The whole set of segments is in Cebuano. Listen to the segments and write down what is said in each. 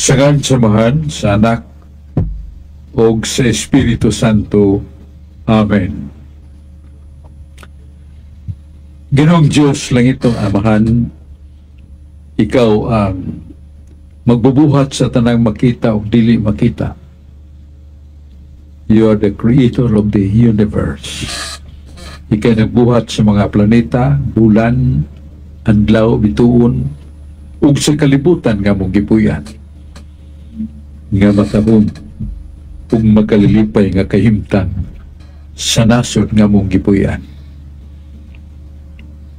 Sa ngalan sa Amahan, sa Anak, ug sa Espiritu Santo. Amen. Ginoong Diyos, langitnong Amahan, ikaw ang magbubuhat sa tanang makita o dili makita. You are the creator of the universe. Ikaw nagbuhat sa mga planeta, bulan, adlaw, bituon, ug sa kalibutan nga among gipuy-an. Nga matahom ug makalilipay nga kahimtang sa nasod nga among gipuy-an.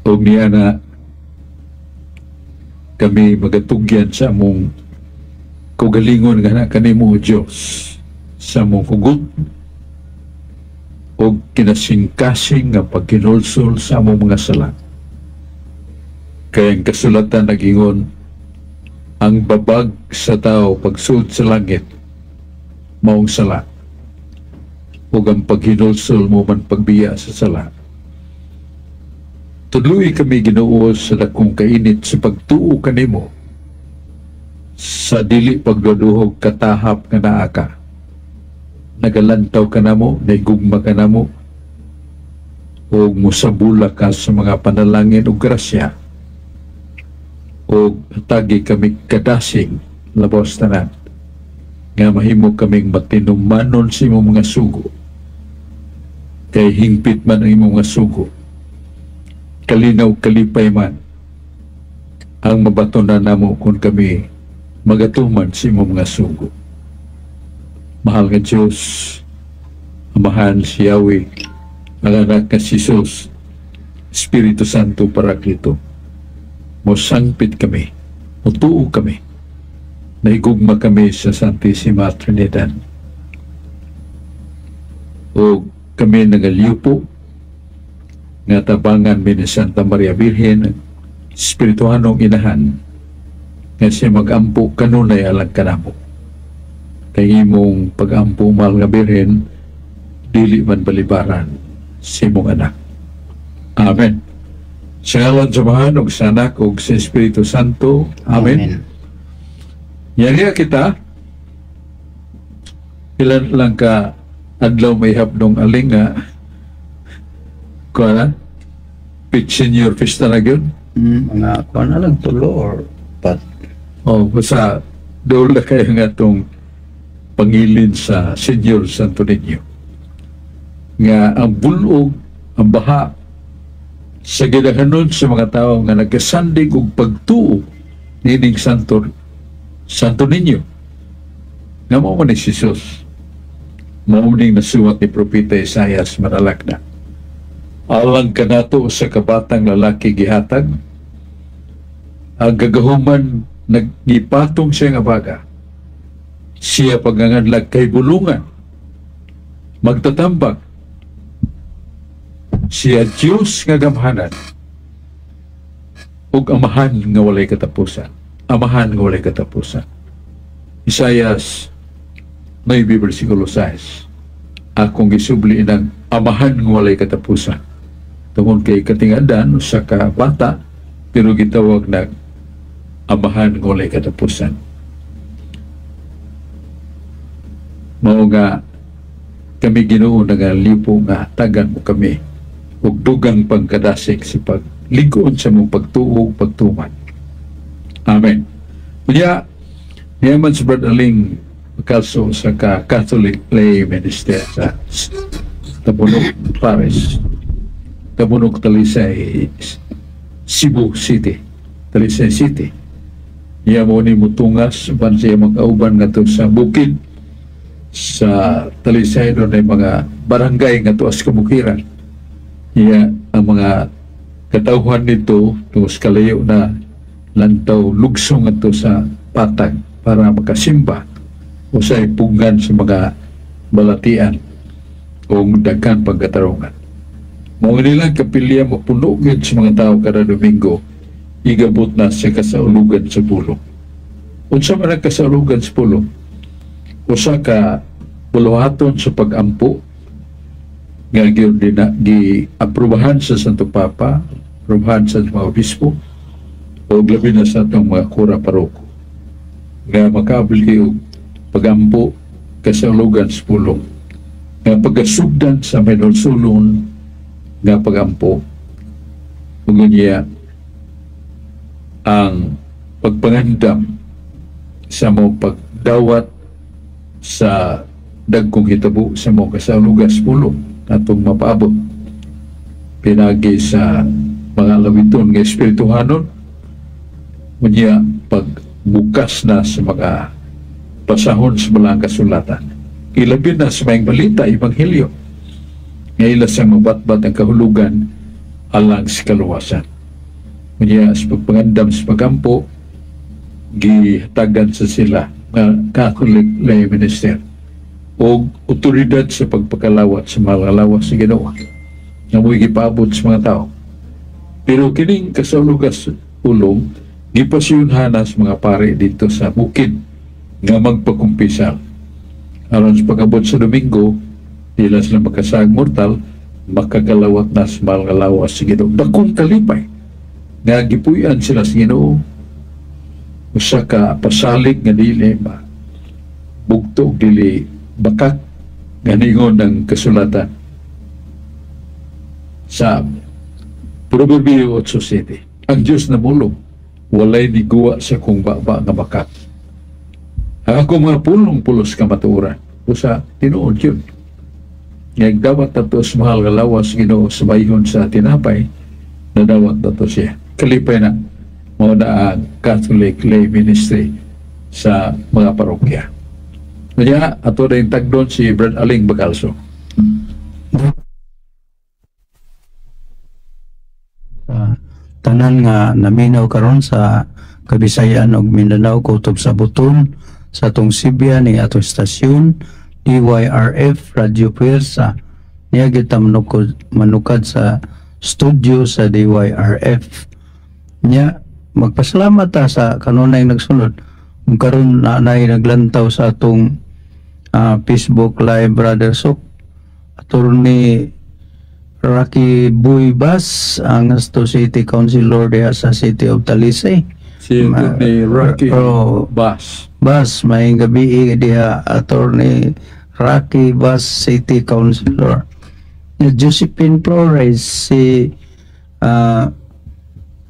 Ug niya na kami magatugyan sa among kaugalingon nga naa kanimo, o Diyos, sa among hugot o kinasingkasing nga paghinulsol sa among mga sala. Kay ang kasulatan nagingon, ang babag sa tao pagsulod sa langit, maong sala. Ug ang paghinulsol mao man pagbiya sa sala. Tudloi kami, Ginoo, sa dakong kainit sa pagtuo kanimo, sa dili pagduduhog katahap nga naa ka. Nagalantaw ka namo, naigugma ka namo, ug musabula ka sa mga panalangin ug grasya, ug hatagi kami kadasig labaw tanan nga mahimo kaming matinumanon sa imong mga sugo, kay hingpit man ang imong mga sugo, kalinaw kalipay man ang mabatonan namo kung kami magatuman sa imong mga sugo. Mahal nga Diyos, Amahan, si Yahweh, ang Anak nga si Jesus, Espiritu Santo Paraklito, mosangpit kami, mutuo kami, naigugma kami sa Santissima Trinidad. O kami nagaliupo, nga tabangan mi ni Santa Maria Virgen, Espirituhanong Inahan, nga siya magampo kanunay alang kanamo. Kay imong pagampo, mahal nga Birhen, dili man balibaran sa imong Anak. Amen. Sa ngalan sa Amahan, ug sa Anak, ug sa Espiritu Santo. Amen. Yari kita, ilan lang ka adlaw may hapnong aling nga kuha na, Pitch Senior Fiesta na yun. Mga kuha na lang, tulo or pat. O, basta doon na kayo nga itong pangilin sa Senior Santo Niño. Nga ang bulog, ang baha, sa gidaghanon sa mga tao nga nagkasandig og pagtuo nining Santo Niño. Nga mao man ni si Jesus. Mao ning nasuwat ni Propeta Isaias manalakda. Alang kanato sa kabatang lalaki gihatag, ang gagahuman nagipatong siya nga baga. Siya pagangadlag Kahibulongan, Magtatambag. Siya Diyos nga gamhanan ug Amahan nga walay katapusan. Amahan nga walay katapusan. Isaias 9 versikulo 6. Akong gisubli ng Amahan nga walay katapusan. Tungod kay katingadan sa ka bata pero gitawag na Amahan nga walay katapusan. Mao nga kami, Ginoo, nagalipo nga hatagan mo kami ug dugang pagkadasig sa paglig-on sa mong pagtuo pagtuman. Amen. Unya, niya man si Brad Aling Kalso sa ka Catholic Lay Minister sa Tabunok Parish. Tabunok, Talisay, Cebu City. Talisay City. Niya mo ni mutungas uban siya mag-auban nga sa bukid sa Talisay, doon ay mga barangay nga tuas kabukiran. Iya ang mga katawhan nito tungos kalayo na lantaw lugsong ngadto sa patag para makasimba o sa ipunggan sa mga balatian o daghan pagkatarungan. Mao nilang kapilya mapuno gyud sa mga tao kada Domingo, igabot na sa kasaulugan sa pulong. Unsa man ang kasaulugan sa pulong? Usa ka buluhaton sa pag-ampo nga gyud na gi-aprobahan sa Santo Papa, aprobahan sa mga obispo, o labi na sa atong mga kura paroko. Nga makaabli og pagampo, kasaulugan sa pulong, nga pagkasugdan sa mahinulsulon nga pagampo, ug niya ang pagpangandam sa mo pagdawat sa dagkong hitabo sa mo kasaulugan sa pulong atong mapaabot pinagi sa mga lawiton nga espirituhanon, unya pagbukas na sa mga pasahon sa mga kasulatan, ilabi na sa Maayong Balita, Ebanghelyo, nga ila sang mabatbat ang kahulugan alang sa kaluwasan. Unya sa pagpangandam sa pagampo, gihatagan sa sila nga Catholic lay minister o otoridad sa pagpakalawat sa mga lawas sa Ginoo nga mo'y gipaabot sa mga tao. Pero kining kasaulugas pulong, gipasiyunhana sa mga pare dito sa bukid nga magpakumpisal. Aron sa pag-abot sa Domingo, dila sila makasag mortal, makagalawat na sa mga lawas sa Ginoo. Dakong kalipay nga gipuy-an sila sa Ginoo, usa ka pasalig nga dili ma bugto, dili bakak, nga ningon ng kasulatan sa Proverbio 8:7, "Ang Diyos na mulong, walay niguwa sa kong baba nga bakak. Ang akong mga pulong pulos kamatuoran." Usa tinuod yun nga dawat nato sa mahal nga lawas Ginoo sa bayhon sa tinapay, nadawat nato siya. Kalipay na mao na ang Catholic Lay Ministry sa mga parokya. Kaya ato rin tagdon si Brad Aling Bacalso. Tanan nga naminaw karon sa Kabisayaan ug Mindanao kutob sa Buton sa atong Sibya ni atong istasyon DYRF Radio Puwersa, niya kita manukod, manukad sa studio sa DYRF. Nya magpasalamat ta sa kanunay nagsunod kung karon na nay naglantaw sa atong Facebook Live, Brother Sok, Attorney Rocky Boy Bas, ang Asto City Councilor diha sa City of Talisay. Si Attorney Rocky oh, Bass. Bas, may gabi diha, Attorney Rocky Bas, City Councilor. Josephine Flores, si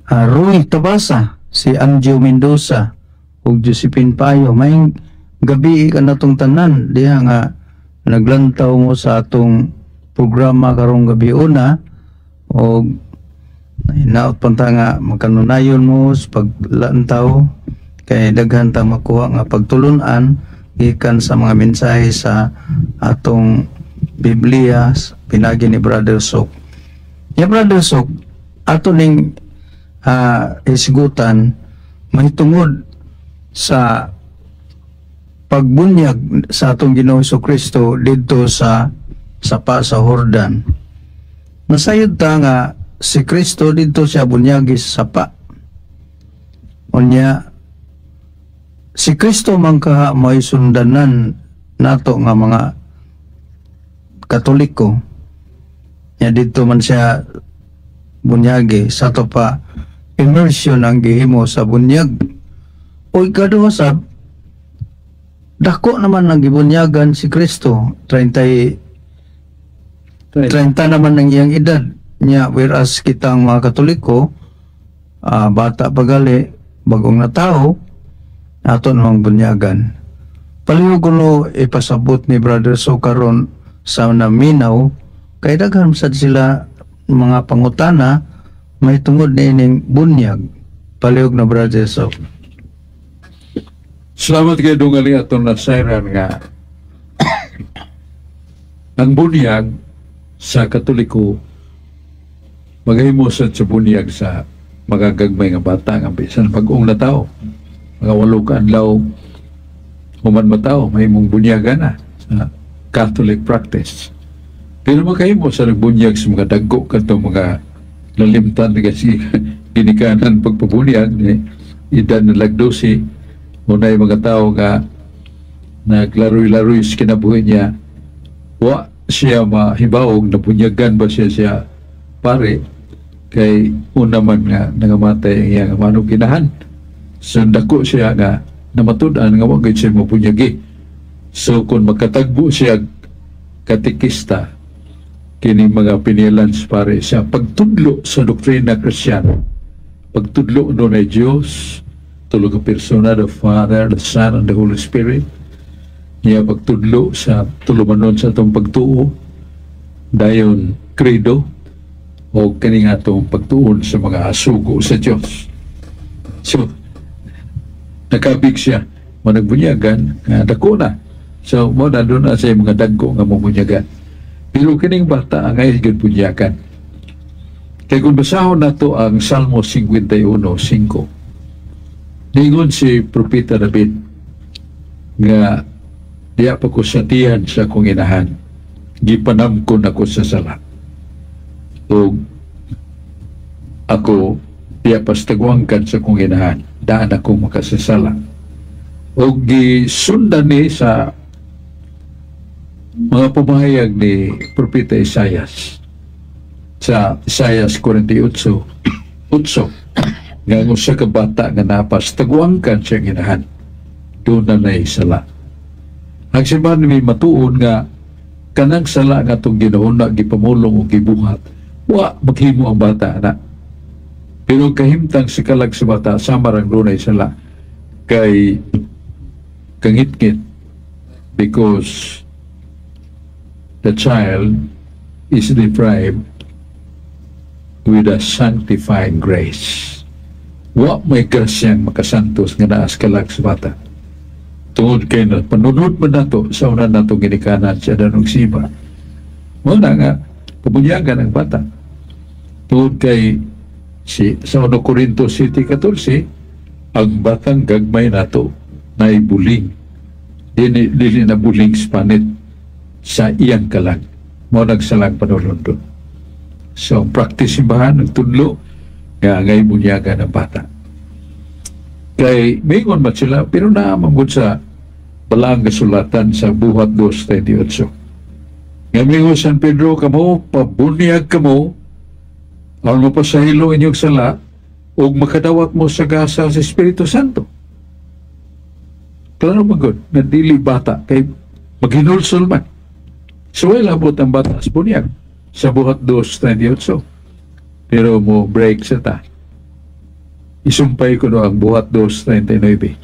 Roy Tabasa, si Anjo Mendoza, ug Josephine Payo. May gabi ka natong tanan diha nga naglantaw mo sa atong programa karong gabi una, og hinaot panta nga magkanunayon mo sa paglantaw kay daghan ta makuha nga pagtulunan gikan sa mga mensahe sa atong Biblia pinagi ni Brother Sok. Ya, Brother Sok, ato ning hisgutan mahitungod sa pagbunyag sa atong Ginoong Kristo didto sa sapa sa Jordan. Nasayod ta nga si Kristo didto siya bunyagi sa sapa. Unya si Kristo man kaha may sundanan nato nga mga Katoliko. Nya didto man siya bunyagi sa to pa immersion ang gihimo sa bunyag. O ikaduha sab, dako naman ang gibunyagan si Kristo, 30 30 naman ang iyang edad niya, whereas kitang mga Katoliko, bata pa gali, bagong na tao, ato namang bunyagan. Palihog kuno ipasabot ni Brother So karon sa naminaw kay daghan sad sila mga pangutana may tungod niining bunyag. Palihog na, Brother So. Salamat kay Dungali. Atong nasayran nga ang bunyag sa Katoliko maghimo sa bunyag sa mga gagmay nga bata nga bisan bag-ong na tao, mga 8 ka adlaw human matao, mahimong bunyagan na sa Catholic practice. Pero makahimo sa nagbunyag sa mga dagko kadtong mga lalimtan na kasi ginikanan pagpabunyag ni edad na lagdosi, unay mga tao nga naglaroy-laroy sa kinabuhi niya, wa siya mahibawog nabunyagan ba siya siya pare kay una man nga nangamatay ang iyang manong ginahan. So dako siya nga Namatud-an nga wa gyud siya mabunyagi. So kung makatagbo siya katekista, kini mga Pinelans pare sa pagtudlo sa doktrina Kristiyano. Pagtudlo dunay Diyos, tulo ka persona, the Father, the Son, and the Holy Spirit. Niya pagtudlo sa tulumanon sa atong pagtuo, dayon credo, o kining atong pagtuon sa mga sugo sa Diyos. So, nakabig siya, managbunyagan, nga dako na. So, mo na doon na siya mga dagko nga mabunyagan. Pero kining bata ang ay gyud bunyagan. Kay kung basahon nato ang Salmo 51:5, ningon si Propeta David nga diya pa ko sa tiyan sa akong inahan, gipanamkon ako sa sala. O ako diya pas tagwangkan sa akong inahan, daan ako makasasala. O gisundan ni sa mga pamahayag ni Propeta Isayas sa Isayas 48:8 nga ang usa ka bata nga napas tagwangkan siyang inahan, doon na nay sala. Ang simbahan may matuon nga kanang sala nga atong ginahuna, gipamulong o gibuhat, wa maghimo ang bata na. Pero kahimtang sa kalag sa bata sama rang dunay sala kay kangitngit, because the child is deprived with a sanctifying grace. Wa may grasyang makasantos nga naas kalag sa bata. Tungod kay na panunod man nato sa una nato ginikanan sa Adan ug si Eva. Mao na nga pabunyagan ang bata. Tungod kay si sa 1 Corinto 7:14, ang batang gagmay nato na buling. Dili, dili na buling sa panit sa iyang kalag. Mao nagsalang panulundon. So, ang practice simbahan, nagtudlo, nga angay bunyagan ang bata. Kay, mingon man sila, pero naamang sa balaang kasulatan sa Buhat 2:38. Nga mingon San Pedro, "Kamo, pabunyag kamo, aron mapasaylo inyong sala, ug makadawat mo sa gasa sa Espiritu Santo." Klaro man gud, na dili bata, kay maghinulsol man. So, wala labot ang bata sa bunyag sa Buhat 2:38. Pero mo break sa ta. Isumpay ko no ang Buhat 2:39.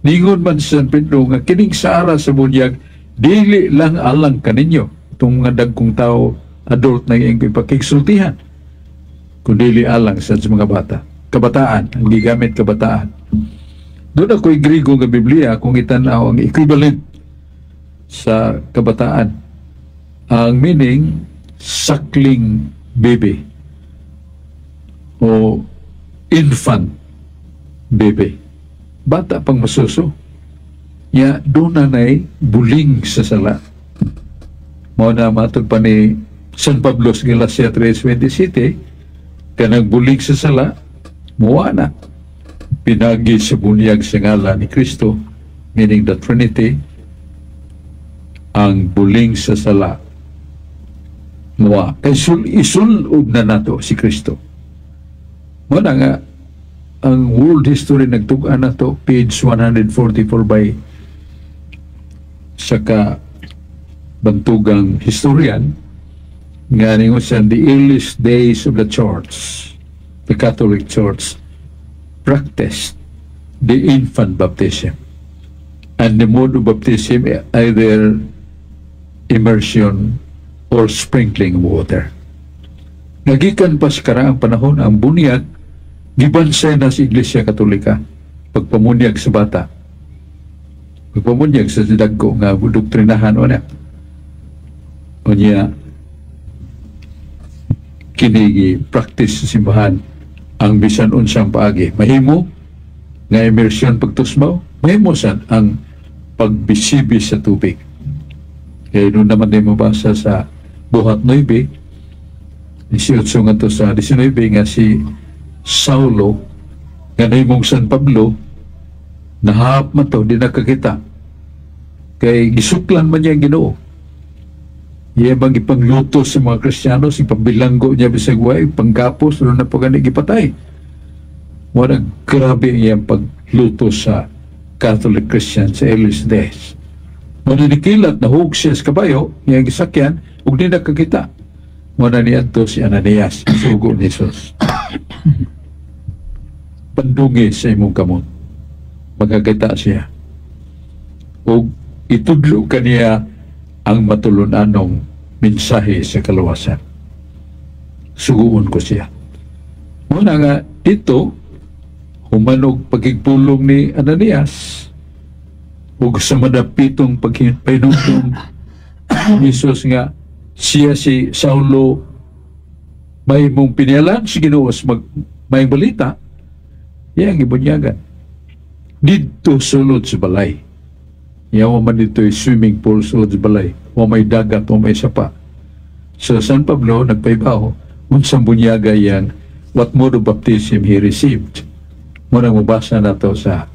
Ningon man si San Pedro nga kining sara sa bunyag dili lang alang kaninyo, itong mga dagkong tao, adult na iyang ipakigsultihan, kundi alang sa mga bata. Kabataan, ang gigamit kabataan. Doon ako'y Grigo nga Biblia kung itanaw ang equivalent sa kabataan. Ang meaning, suckling baby o infant baby. Bata pang masuso. Ya, doon na na'y buling sa sala. Mao na matod pa ni San Pablo sa Galatia 3:27, kanang buling sa sala, muwa na. Pinagi sa bunyag sa ngalan ni Kristo, meaning the Trinity, ang buling sa sala muwa. Kay isulob na nato si Kristo. Mao na nga, ang world history nagtug-an nato, page 144 by sa ka bantugang historian nga ningon siya, the earliest days of the church, the Catholic Church practiced the infant baptism and the mode of baptism, either immersion or sprinkling water. Nagikan pa sa karaang panahon ang bunyag, gibansay na sa Iglesia Katolika pagpamunyag sa bata. Pagpamunyag sa dagko nga doktrinahan o na. Unya, kini practice sa simbahan ang bisan unsang paagi. Mahimo nga immersion pagtusmaw, mahimo sad ang pagbisibi sa tubig. Kaya doon naman din mabasa sa Buhat 9, 18 ngadto sa 19 nga si Saulo nga nahimong San Pablo, nahap man to, di nakakita. Kay gisuklan man niya ang Ginoo. Iya bang ipangluto sa mga Kristiyano, si pambilanggo niya bisag way, panggapos, ano na pa gani gipatay. Wala, grabe iyang pagluto sa Catholic Christians sa earliest days. Mao na nikilat, nahug siya sa kabayo, iyang gisakyan, ug di nakakita. Mao na niadto si Ananias, sugo ni Jesus. "Pandungi sa imong kamot." Magkakita siya. Ug itudlo kaniya ang matulon-anong mensahe sa kaluwasan. Suguon ko siya. Muna nga, dito, human og pagkigpulong ni Ananias, ug sa madapitong pagpahinumdum Jesus nga siya si Saulo may mong pinialan si Ginoo sa mag may balita, iyang gibunyagan didto sulod sa balay. Yawa man dito swimming pool sulod sa balay, wa may dagat, wa may sapa. So San Pablo nagpaibaw unsang bunyaga yang, what mode of baptism he received. Mao nang mabasa nato sa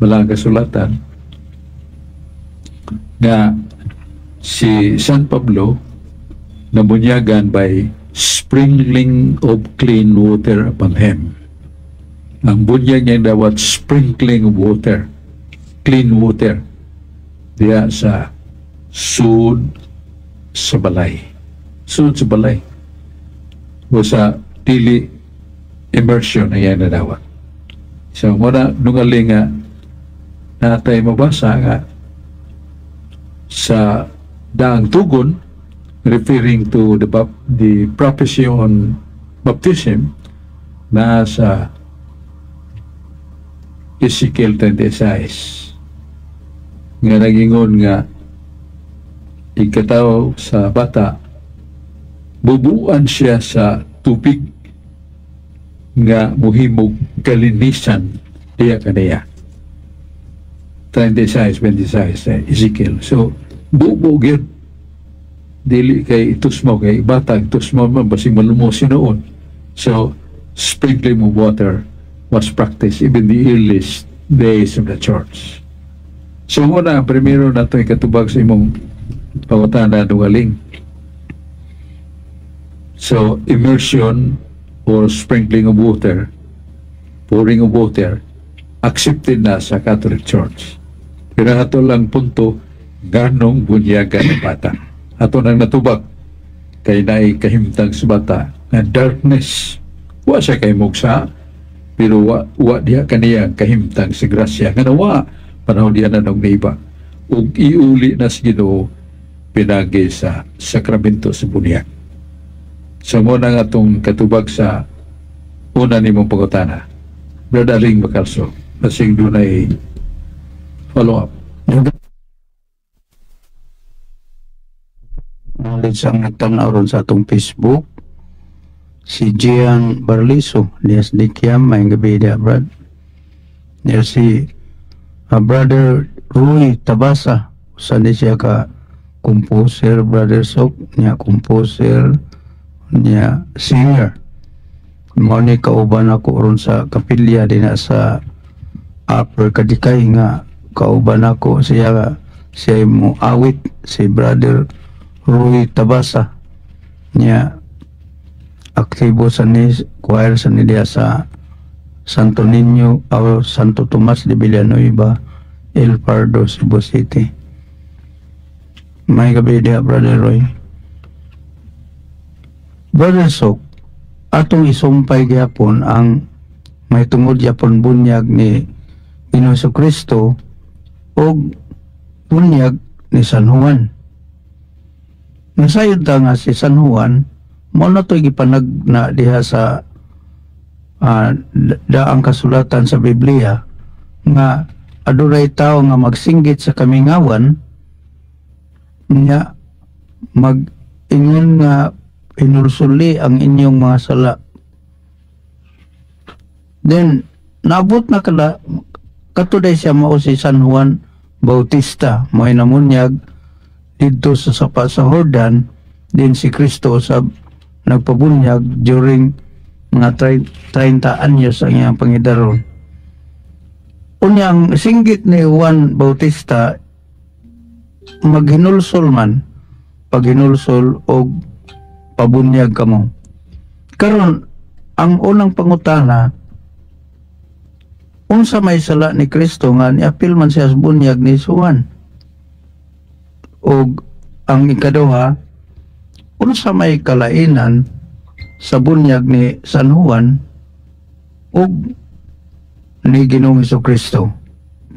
Balaang Kasulatan nga si San Pablo nabunyagan by sprinkling of clean water upon him. Ang bunyag niya dawat sprinkling of water, clean water, diya sa sud sa balay. Sud sa balay. O sa dili immersion ang iyang nadawat. So, mao na nungali nga natay mabasa nga sa daang tugon referring to the prophecy on baptism na sa Ezekiel 36 nga nagingon nga ikataw sa bata, bubuan siya sa tubig nga muhimog kalinisan diya kaniya. 36, 26 eh, Ezekiel. So bubo gyud, dili kay itusmo, kay bata itusmo man basig malumos noon. So sprinkling of water was practiced even the earliest days of the church. So muna ang primero nato ikatubag sa imong pangutana, Dugaling. So immersion or sprinkling of water, pouring of water, accepted na sa Catholic Church. Pero ato lang punto, ganong bunyagan ng bata. Ato nang natubag kay naay kahimtang sa bata nga darkness. Wa siya kay mugsa, pero wa diha kaniya ang kahimtang sa grasya nga nawa panahon diya na nung naiba. Ug iuli na sa Ginoo pinagi sa sakramento sa bunyag. So mao na nga atong katubag sa una nimong pangutana. Brother Ring Bacalso, basing dunay follow up. Knowledge ang nagtanaw ron sa atong Facebook. Si Gian Barliso, Lias Dikiam, may gabi diya, Brad. Niya si Brother Roy Tabasa, usa ni siya ka composer, Brother Sok, niya composer, niya singer. Mao ni kauban ako ron sa kapilya dinha sa Upper Kadikay nga kauban ako siya, siya mo awit, si Brother Roy Tabasa. Niya aktibo sa ni choir sa niya sa Santo Niño o Santo Tomas de Villanueva, El Pardo, Cebu City. May gabi diha, Brother Roy. Brother Sok, atong isumpay gyapon ang may tungod gyapon bunyag ni Ginoong Kristo og bunyag ni San Juan. Nasayod ta nga si San Juan mao na to'y gipanag na diha sa daang kasulatan sa Biblia nga adunay tawo nga magsinggit sa kamingawan nya mag-ingon nga hinulsuli ang inyong mga sala. Then naabot na kala katuday siya mao si San Juan Bautista, mao namunyag didto sa sapa sa Jordan, din si Kristo sa nagpabunyag during mga 30 anyos ang iyang pangidaron. Unya ang singgit ni Juan Bautista maghinulsol man, paghinulsol og pabunyag kamo. Karon ang unang pangutana, Unsa may sala ni Kristo nga niapil man siya sa bunyag ni Juan? Og ang ikaduha, unsa may kalainan sa bunyag ni San Juan ug ni Ginoong Kristo?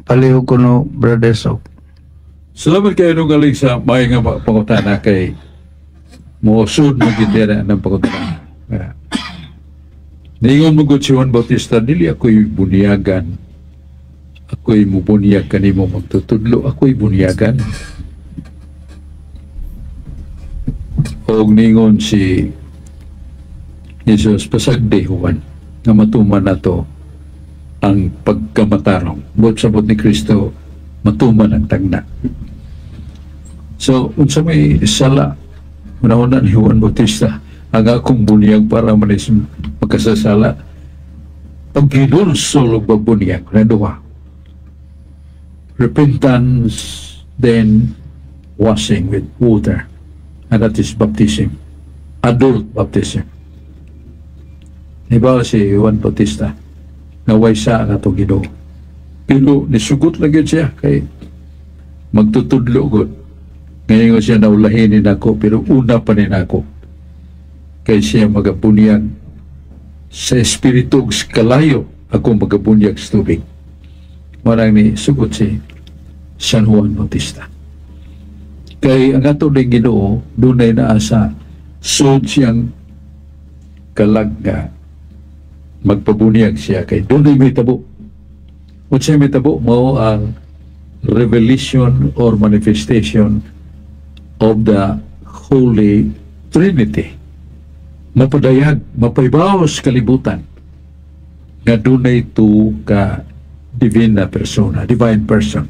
Palihog kuno, Brother Sok. Salamat kayo nung galing sa may nga pangutana kay mousod mo gyud ng pangutana. Yeah. Niingon mo gud si Juan Bautista, "Dili ako'y bunyagan. Ako'y mubunyag kanimo magtutudlo, ako'y bunyagan." Og ningon si Jesus, "Pasagdi, Juan, nga matuman nato ang pagkamatarong." Buot sabot ni Kristo, matuman ang tagna. So, unsa may sala, unahuna ni Juan Bautista, ang akong bunyag para man is magkasasala. Paghinulsol og pagbunyag, na duha. Repentance, then washing with water. And that is baptism. Adult baptism. Nibaw si Juan Bautista nga way sa ang atong Ginoo. Pero nisugot lagi siya kay magtutudlo gud. Ngayon siya naulahin ni nako, pero una pa ni nako. Kay siya magabunyag sa espiritu ug sa kalayo, ako magabunyag sa tubig. Marang ni sugot si San Juan Bautista. Kay ang ato ning Ginoo dunay naa sa sud siyang kalag nga magpabunyag siya kay dunay may tabo. Unsay may tabo? Mao ang revelation or manifestation of the Holy Trinity. Mapadayag, mapaybaw sa kalibutan nga dunay tu ka divina persona, divine person.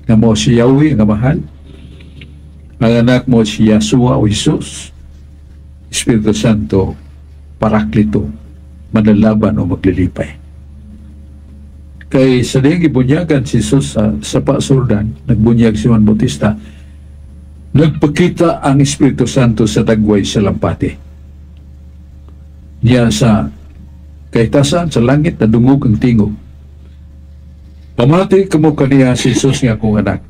Nga mo si Yahweh nga Amahan, ang anak mo si Yahshua o Jesus, Espiritu Santo, Paraklito, manlalaban o maglilipay. Kay sa diyang gibunyagan si Jesus sa Pasurdan, nagbunyag si Juan Bautista, nagpakita ang Espiritu Santo sa dagway sa lampati. Niya sa kahitasan sa langit nadungog ang tingog. "Pamati kamo kaniya si Jesus nga akong anak.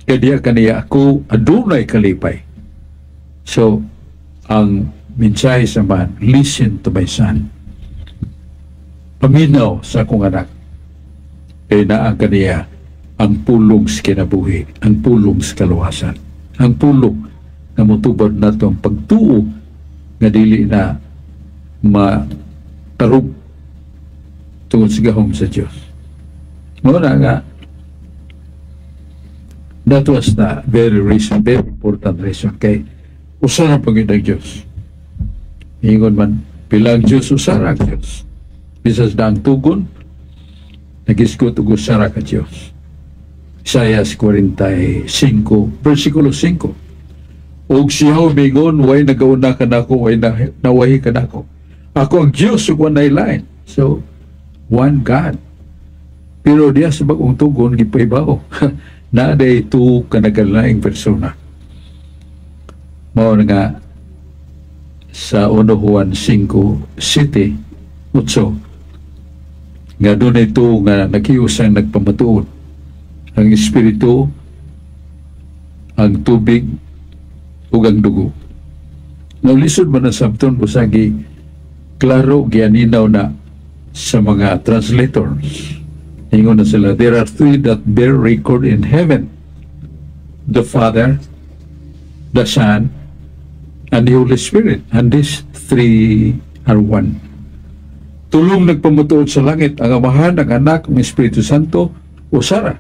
Kay diya kaniya ako adunay kalipay." So, ang mensahe sa man, "Listen to my son. Paminaw sa akong anak. Kay naa kaniya ang pulong sa kinabuhi, ang pulong sa kaluwasan, ang pulong nga motubad nato ang pagtuo nga dili na matarog tungod sa gahom sa Dios." Mao na nga that was the very reason, very important reason kay usa ra pang ang Dios. Ingon man, pila ang Dios, usa ra ang Dios. Bisas na ang tugon, nagisgot og usa ra ka Dios. Isaias 45, versikulo 5. "Og siya mingon, way nagauna kanako, way na, nawahi kanako. Ako ang Diyos ug walay lain." So, one God. Pero diya sa bagong tugon, gipaibaw na day tu ka nagkalaing persona. Mao na nga sa 1 Juan 5, 7, 8, nga dunay tu nga naghiusang nagpamatuod: ang Espiritu, ang tubig, ug ang dugo. Nalisod man ang sabton, busagi klaro gianinaw na sa mga translators. Ingon na sila, "There are three that bear record in heaven: the Father, the Son, and the Holy Spirit. And these three are one." Tulong nagpamatuod sa langit, ang Amahan, ang Anak, ang Espiritu Santo, usara.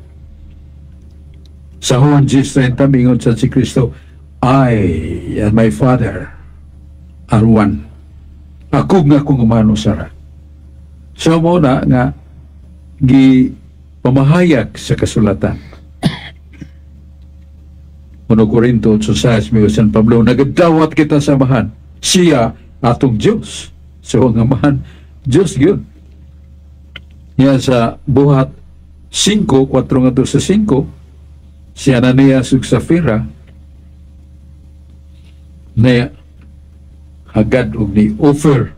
Sa Juan 10:30, mingon sa si Kristo, "I and my Father are one." Ako nga akong Amahan usara. So mo na nga gi pamahayag sa kasulatan. 1 Corinto 8:6, may San Pablo, "Nagadawat kita sa Amahan. Siya atong Diyos." So ang Amahan, Diyos yun. Yan sa Buhat 5, 4 ngadto sa 5, si Ananias ug Safira na hagad og ni offer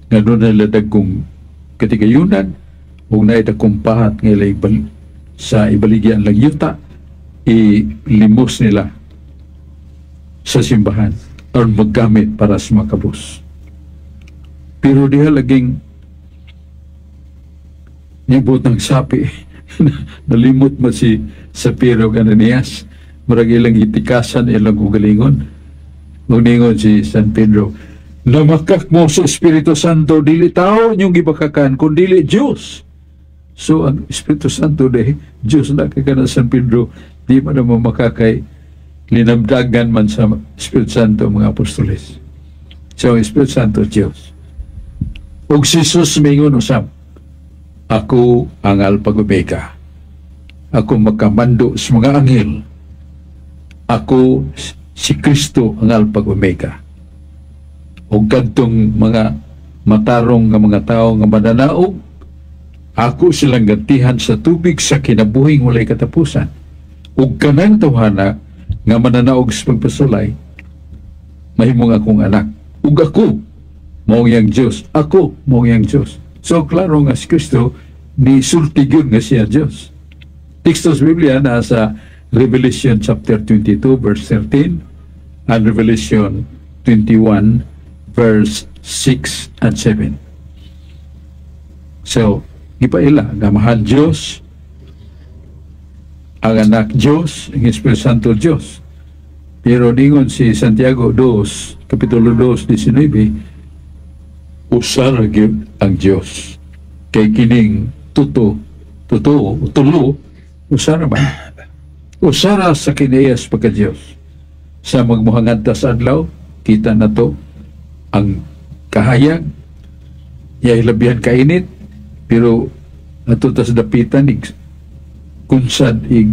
nga doon nila dagkong katigayunan. Ug naay dakong pahat nga ila sa ibaligyan lang yuta, ilimos nila sa simbahan or maggamit para sa makabos. Pero diha laging niyabot ng sapi, nalimot man si Sapira ug Ananias. Murag ilang gitikasan ilang ugalingon. Ug ningon si San Pedro, "Namakak mo sa Espiritu Santo, dili tao inyong gibakakan, kundi Diyos." So ang Espiritu Santo de Diyos na kay kana San Pedro, di man na makakay linamdagan man sa Espiritu Santo ang mga apostoles. So ang Espiritu Santo, Diyos. Ug si Jesus mingon usab, "Ako ang Alpha ug Omega. Ako makamando sa mga anghel. Ako si Kristo ang Alpha ug Omega." Ug kadtong mga matarong nga mga tao nga mananaog, ako silang gantihan sa tubig sa kinabuhing walay katapusan. Ug kanang tawhana nga mananaog sa pagpasulay, mahimong akong anak. Ug ako, mao iyang Diyos. Ako, mao iyang Diyos. So, klaro nga si Kristo, ni sulti gyud nga siya Diyos. Teksto sa Biblia na sa Revelation chapter 22 verse 13 and Revelation 21 verse 6 and 7. So, gipaila nga Amahan Diyos, ang Anak Diyos, ang Espiritu Santo Diyos. Pero ningon si Santiago 2, Kapitulo 2, 19, usa ra gyud ang Diyos. Kay kining tuto, totoo, tulo, usa ra man. Usa ra sa kiniyas pagka-Diyos. Sa magmuhangad ta sa adlaw, kita na to ang kahayag, yay labihan kainit, pero ato ta sa dapitan, ig, kunsad ig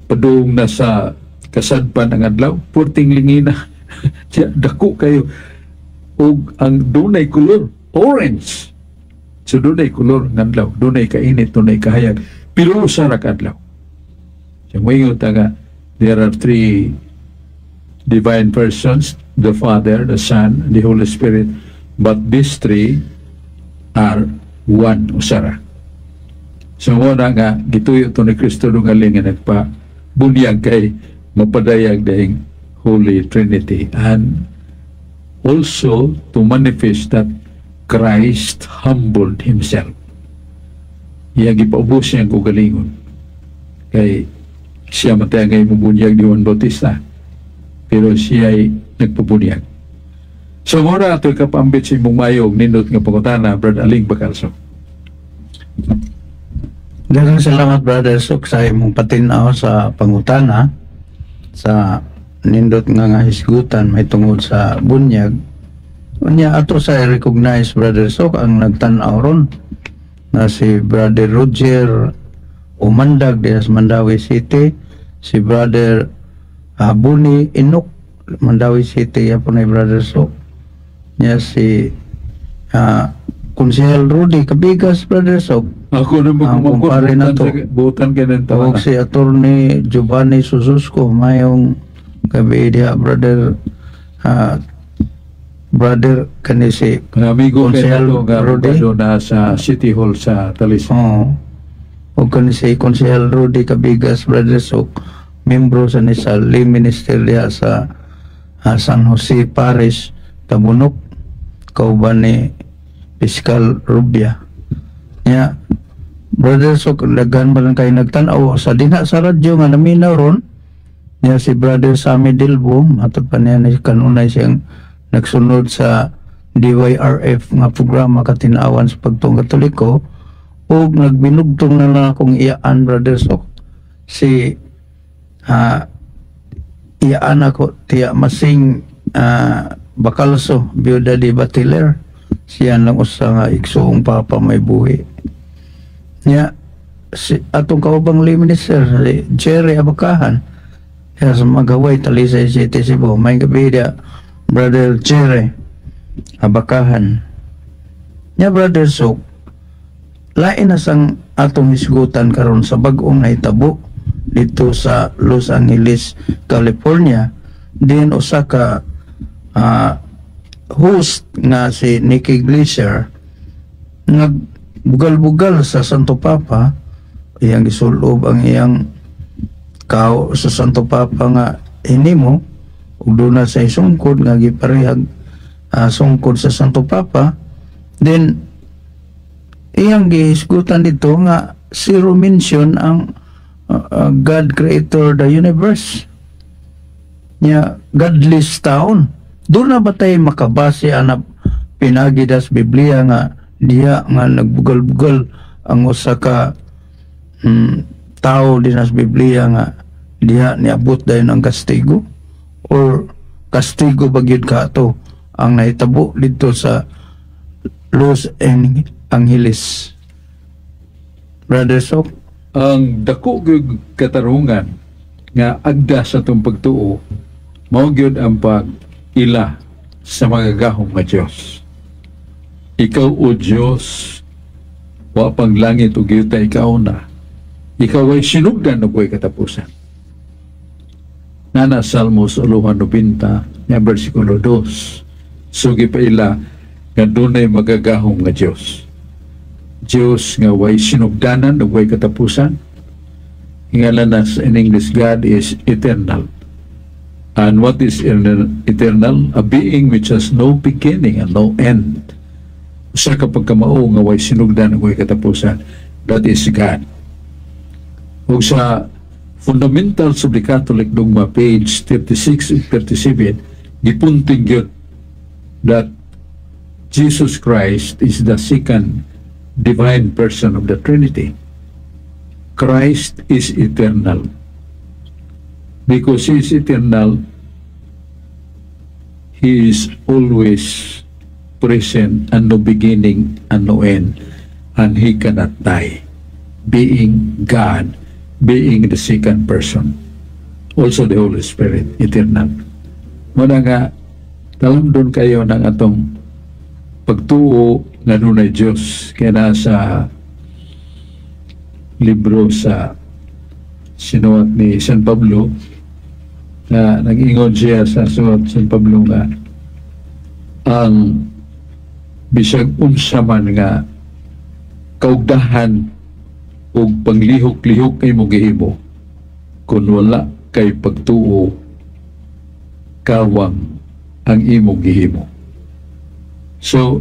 padung na sa kasadpan ang adlaw, purting lingina. Siya, dako kayo. Ug ang dunay kolor, orange. So dunay kolor ng adlaw, dunay kainit, dunay kahayag. Pero usa ra ka adlaw. So moingon ta nga, there are three divine persons, the Father, the Son, and the Holy Spirit, but these three are one, usa ra. So mo na nga gituyo to ni Kristo dungaling nga nagpa bunyag kay mapadayag dahing Holy Trinity and also to manifest that Christ humbled himself. Iya gipaubos niya ang kaugalingon. Kay siya matay ngay mubunyag ni Juan Bautista. Pero siya ay nagpabunyag. So mora ato'y kapambit sa imong mayo og nindot nga pangutana, Brad Aling Bacalso. Daghang salamat, Brother Sok, sa imong patinaw sa pangutana sa nindot nga nga hisgutan may tungod sa bunyag. Unya ato sa recognize, Brother Sok, ang nagtan-aw ron na si Brother Roger Umandag diha sa Mandaue City, si Brother Buni Inok, Mandaue City ya po na Brother Sok. Nya si Konsehal Rudy Cabigas, Brother Sok. Ako na Ang magkumangkot, kumpare na butan, to. Butan ka ng Tawag tawa. si Attorney Giovanni Sususco, mayong gabi diha, brother, brother kani si Mga amigo kay Konsehal nato nga Rudy. abogado na sa City Hall sa Talisay. Oh. O kani si Konsehal Rudy Cabigas, Brother Sok, membro sa ni sa lay minister diha sa San Jose Parish, Tabunok, kauban ni Fiscal Rubia. Nya, Brother Sok, daghan ba lang kayo nagtan-aw sa dinha sa radyo nga naminaw ron. Niya si Brother Sammy Dilbo, matod pa niya ni kanunay siyang nagsunod sa DYRF nga programa Katinawan sa Pagtuong Katoliko ug nagbinugtong na lang akong iyaan, Brother Sok, si iyaan ako tiya Masing Bacalso, biyuda di Batiler, siya lang usa nga igsuong papa may buhi niya, si atong kaubang lay minister si Jerry Abacahan kaya sa Magaway, Talisay City, Cebu. May gabi diya, Brother Jerry Abacahan. Nya, Brother Sok, lain na sang atong hisgutan karon sa bag-ong nahitabo dito sa Los Angeles, California, din usa ka host nga si Nikki Glaser nag Bugal-bugal sa Santo Papa, iyang gisulob ang iyang kao sa Santo Papa nga hinimo ug duna sa sungkod nga giparehag sungkod sa Santo Papa. Then iyang gihisgutan dito nga zero mention ang God creator the universe nya, godless taon. Doon na ba tayo makabase ana pinagi das Biblia nga diha nga nagbugal-bugal ang usa ka tao din sa Biblia nga diha niabot dayon ang kastigo, or kastigo ba gyud ka ato ang nahitabo didto sa Los Angeles, Brother Sok? Ang dako gyud katarungan nga agda sa atong pagtuo mao gyud ang pag-ila sa mga gahom nga Dios. Ikaw, o Dios, wa pang langit ug yuta, ikaw na. Ikaw ay sinugdan ug way katapusan. Nana Salmos uluhan 90 nga bersikulo 2. So gipaila nga dunay magagahom nga Dios. Dios nga way sinugdanan ug way katapusan. Hingalan na in English, God is eternal. And what is eternal? A being which has no beginning and no end. Usa ka pagkamao nga way sinugdan ug way katapusan. That is God. Ug sa Fundamentals of the Catholic Dogma, page 36 and 37, gipunting gyud that Jesus Christ is the second divine person of the Trinity. Christ is eternal. Because He is eternal, He is always present and no beginning and no end, and He cannot die. Being God, being the second person. Also the Holy Spirit, eternal. Muna nga, talamdon kayo ng atong pagtuo nga dunay Diyos. Kaya nasa libro sa sinuwat ni San Pablo na nag-ingon siya sa suwat San Pablo nga ang bisag unsa man nga kaugdahan ug panglihok-lihok kay mo gihimo, kun wala kay pagtuo, kawang ang imong gihimo. So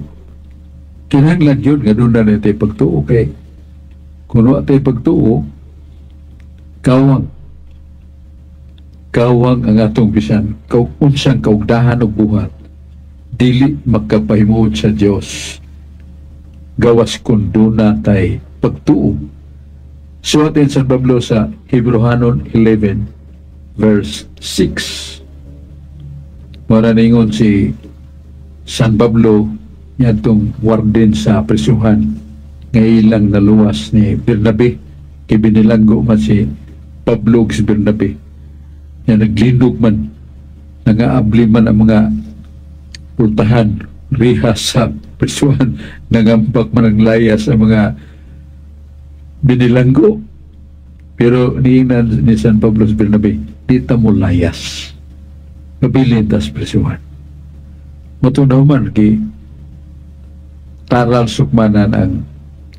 kinahanglan yun nga doon na tayo pagtuo, kay kung wala tayo pagtuo, kawang kawang ang atong bisan unsang kaugdahan og buhat, dili makapahimuot sa Dios gawas kun duna tay pagtuo. Suwatin San Pablo sa Hebreohanon 11 verse 6. Mara ningon si San Pablo niadtong warden sa presuhan nga ilang naluwas ni Bernabe, kay binilanggo man si Pablo ug si Bernabe. Nga naglinog man, nangaabli man ang mga pultahan, riha sa presuhan, nangambak man ang layas sa mga binilanggo. Pero niingnan ni San Pablo sa Bernabe, "Di ta mo layas. Mabilin tas presuhan." Matunaw man kay taral sukmanan ang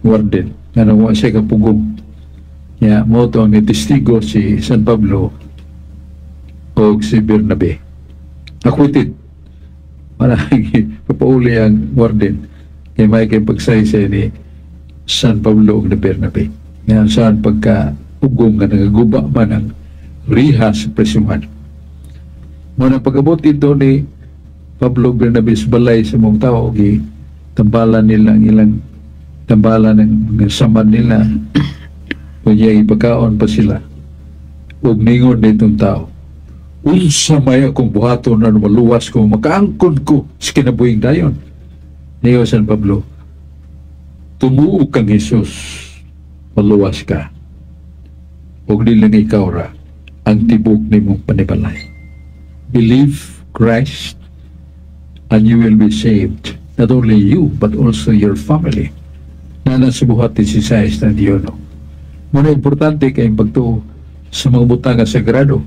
warden nga nawa siya kapugong. Ya, mo to ang nitestigo si San Pablo o si Bernabe. Acquitted. Para papauli ang warden kay may kay pagsaysay ni San Pablo ug ni Bernabe. Nga saan pagka ugong nga nagaguba man ang riha sa presyuhan. Mo na pag-abot ito ni Pablo Bernabe sa balay sa mga tao, gi tambalan nila ang ilang tambalan ng mga samad nila. Kunya ipakaon pa sila. Ug ningon nitong tao, "Unsa may akong buhaton na maluwas ko, makaangkon ko sa kinabuhing dayon?" Niyo San Pablo, "Tumuo kang Jesus, maluwas ka. Ug di lang ikaw ra, ang tibok nimong panibalay." Believe Christ and you will be saved. Not only you, but also your family. Na nasa buhat ni si Sais na Diono. Muna importante kay pagtuo sa mga butang nga sagrado,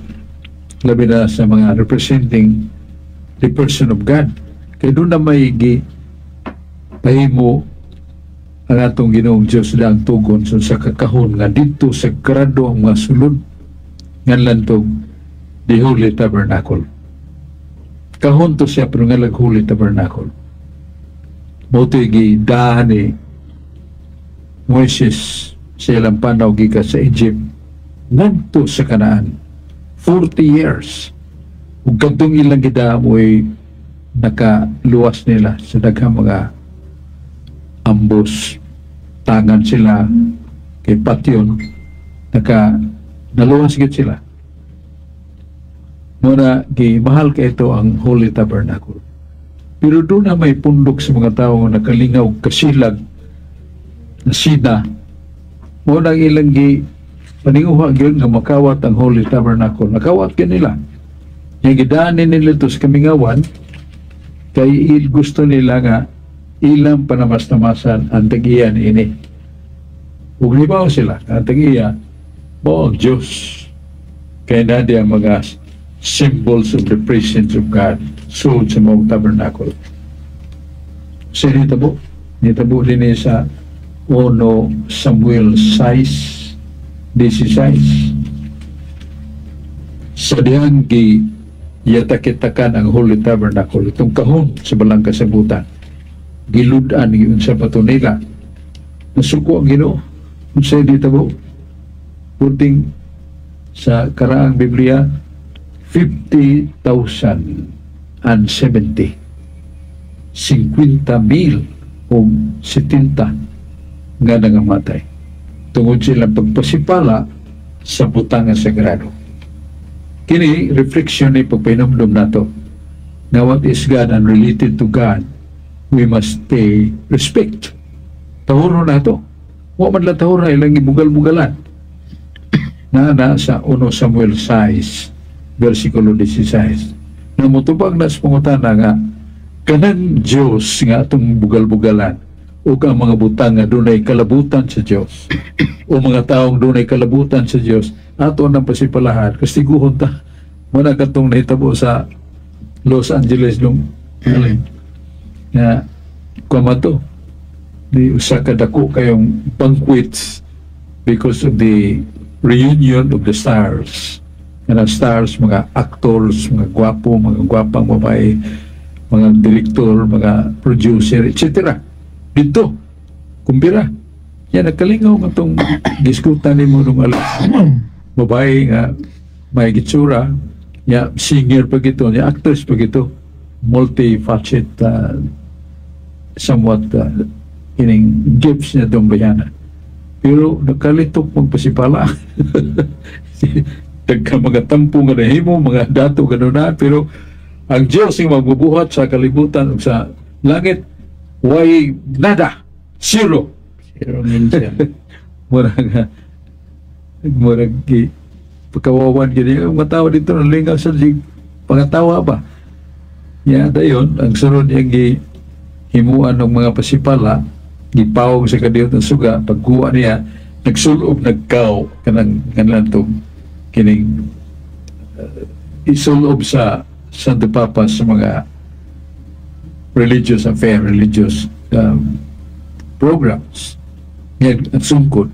labi na sa mga representing the person of God. Kay doon na may gi pahimo Ang atong Ginoong Dios lang tugon sa kakahon nga didto sagrado ang mga sulod, nganlan tog the Holy Tabernacle. Kahon to siya pero ngalag Holy Tabernacle. Mao to'y gidahan ni Moises sa ilang panaw gikan sa Egypt ngadto sa Kanaan. 40 years. Ug kadtong ilang gidahan mo'y nakaluwas nila sa daghang mga ambush, tangan sila kay patyon, naluwas gid sila. Muna gi mahal kay ito ang Holy Tabernacle, pero doon na may pundok sa mga tao nga nakalingaw kasilag na sina mo nang ilang gi paninguha gyud nga makawat ang Holy Tabernacle. Nakawat gyud nila. Yung gidaanin nila ito sa kamingawan kay il gusto nila nga ilang panamas-namasan ang tag-iya niini. Ug nibaw sila ang tag-iya mo ang Diyos. Kay na ang mga symbols of the presence of God sulod sa mga tabernacle. Sa nitabo, nitabo din sa 1 Samuel 6, 16. Sa dihang gi yatak-yatakan ang Holy Tabernacle, itong kahon sa balang kasabutan, giludan yun sa bato nila. Nasuko ang Ginoo. Unsay nitabo? Punting sa karaang Biblia, 50,070. 50 mil o 70 nga nangamatay tungod silang pagpasipala sa butang nga sagrado. Kini reflection ni pagpahinumdum nato na what is God and related to God, we must pay respect. Tahuro nato. Wa man lang tahuro na ilang ibugal-bugalan. Na na sa 1 Samuel 6, versikulo 16. Na mutubag na sa pangutana nga kanang Dios nga atong bugal-bugalan o ang mga butang nga dunay kalabutan sa Dios o mga taong dunay kalabutan sa Dios ato nang pasipalahan, kastiguhon ta. Mao na katong nahitabo sa Los Angeles nung alin nga kuan to di usa ka dako kayong banquets because of the reunion of the stars. Kanang stars, mga actors, mga gwapo, mga gwapang babae, mga director, mga producer, etc. Dito, kumbira. Yan, nagkalingaw nga itong diskutan nimo nung alam babae nga may gitsura, ya singer pa gito, ya actress pa gito, multifaceted, somewhat ining gifts niya doon bayana. Pero nakalitok magpasipala. Dagka mga tampo nga nahimo, mga dato gano'n na, pero ang Diyos ang magbubuhat sa kalibutan ug sa langit, why nada, zero. Zero mention. Murag nga, murag gi pagkawawan gini ang mga tao dito nalingaw sa jig pangatawa ba. Ya, dayon ang sunod niyang gi himuan ng mga pasipala, gipawong sa kadiyot ng suga, pagkuha niya nagsulob, nagkaw kanang kanang tong kining isulob sa Santo Papa sa mga religious affair, religious programs. Ngayon, ang sungkod,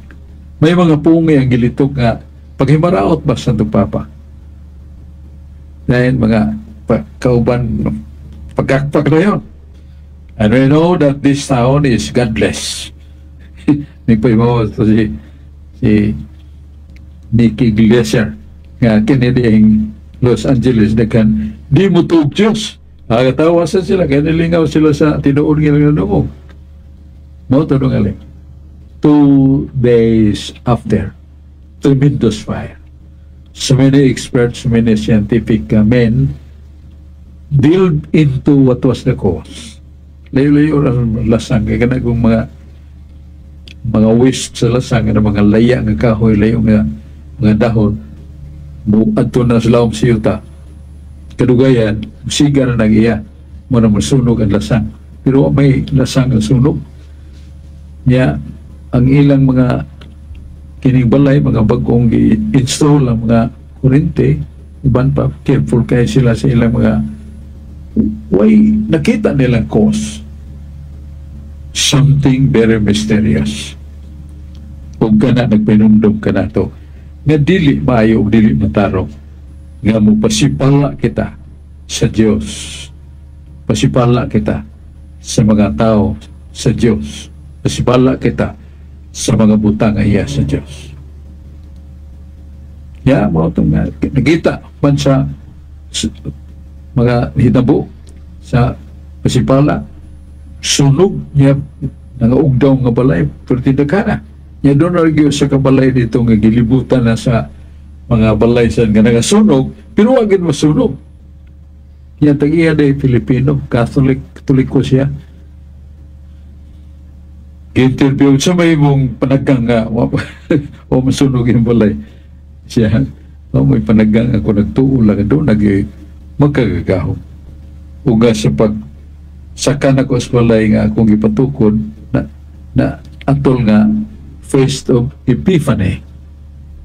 may mga pungay ang gilitok nga paghimaraot ba Santo Papa? Dahil mga kauban pagkakpak na yun. And we know that this town is godless. Nagpahimaw ito si Nikki Glaser nga kini dihing Los Angeles daghan di mo tuog Diyos. Katawasan sila kaya nilingaw sila sa tinuod nga nagdungog. Mao to alin. 2 days after, tremendous fire. So many experts, so many scientific men delved into what was the cause. Layo-layo ra lasang kay kana kung mga waste sa lasang nga mga laya nga kahoy, layo nga mga dahon mo adto na sa lawom sa yuta. Kadugayan, siga na nag-iya mo na masunog ang lasang. Pero wa may lasang ang sunog. Nya ang ilang mga kining balay, mga bagong gi-install ang mga kuryente, uban pa, careful kay sila sa ilang mga way nakita nilang cause. Something very mysterious. Ug kana nagpinumdum ka nato nga dili maayo ug dili matarong nga mo pasipala kita sa Dios. Pasipala kita sa mga tao sa Dios. Pasipala kita sa mga butang nga iya sa Dios. Ya, mao itong nga nakita man sa mga hitabo sa pasipala, sunog niya, nangaugdaw nga balay perti daghan niya doon argue sa kabalay dito nga gilibutan na sa mga balay sa nga nagasunog, pero wa gid masunog niya. Tag-iya day Filipino Catholic, Katoliko siya. Gi-interview sa may mong panagang nga wa masunog yung balay siya. Wa may panagang ako, nagtuo lang doon nag magkagagahom ug sa pag saka na ko sa balay nga akong gipatukod na na atol nga Feast of Epiphany.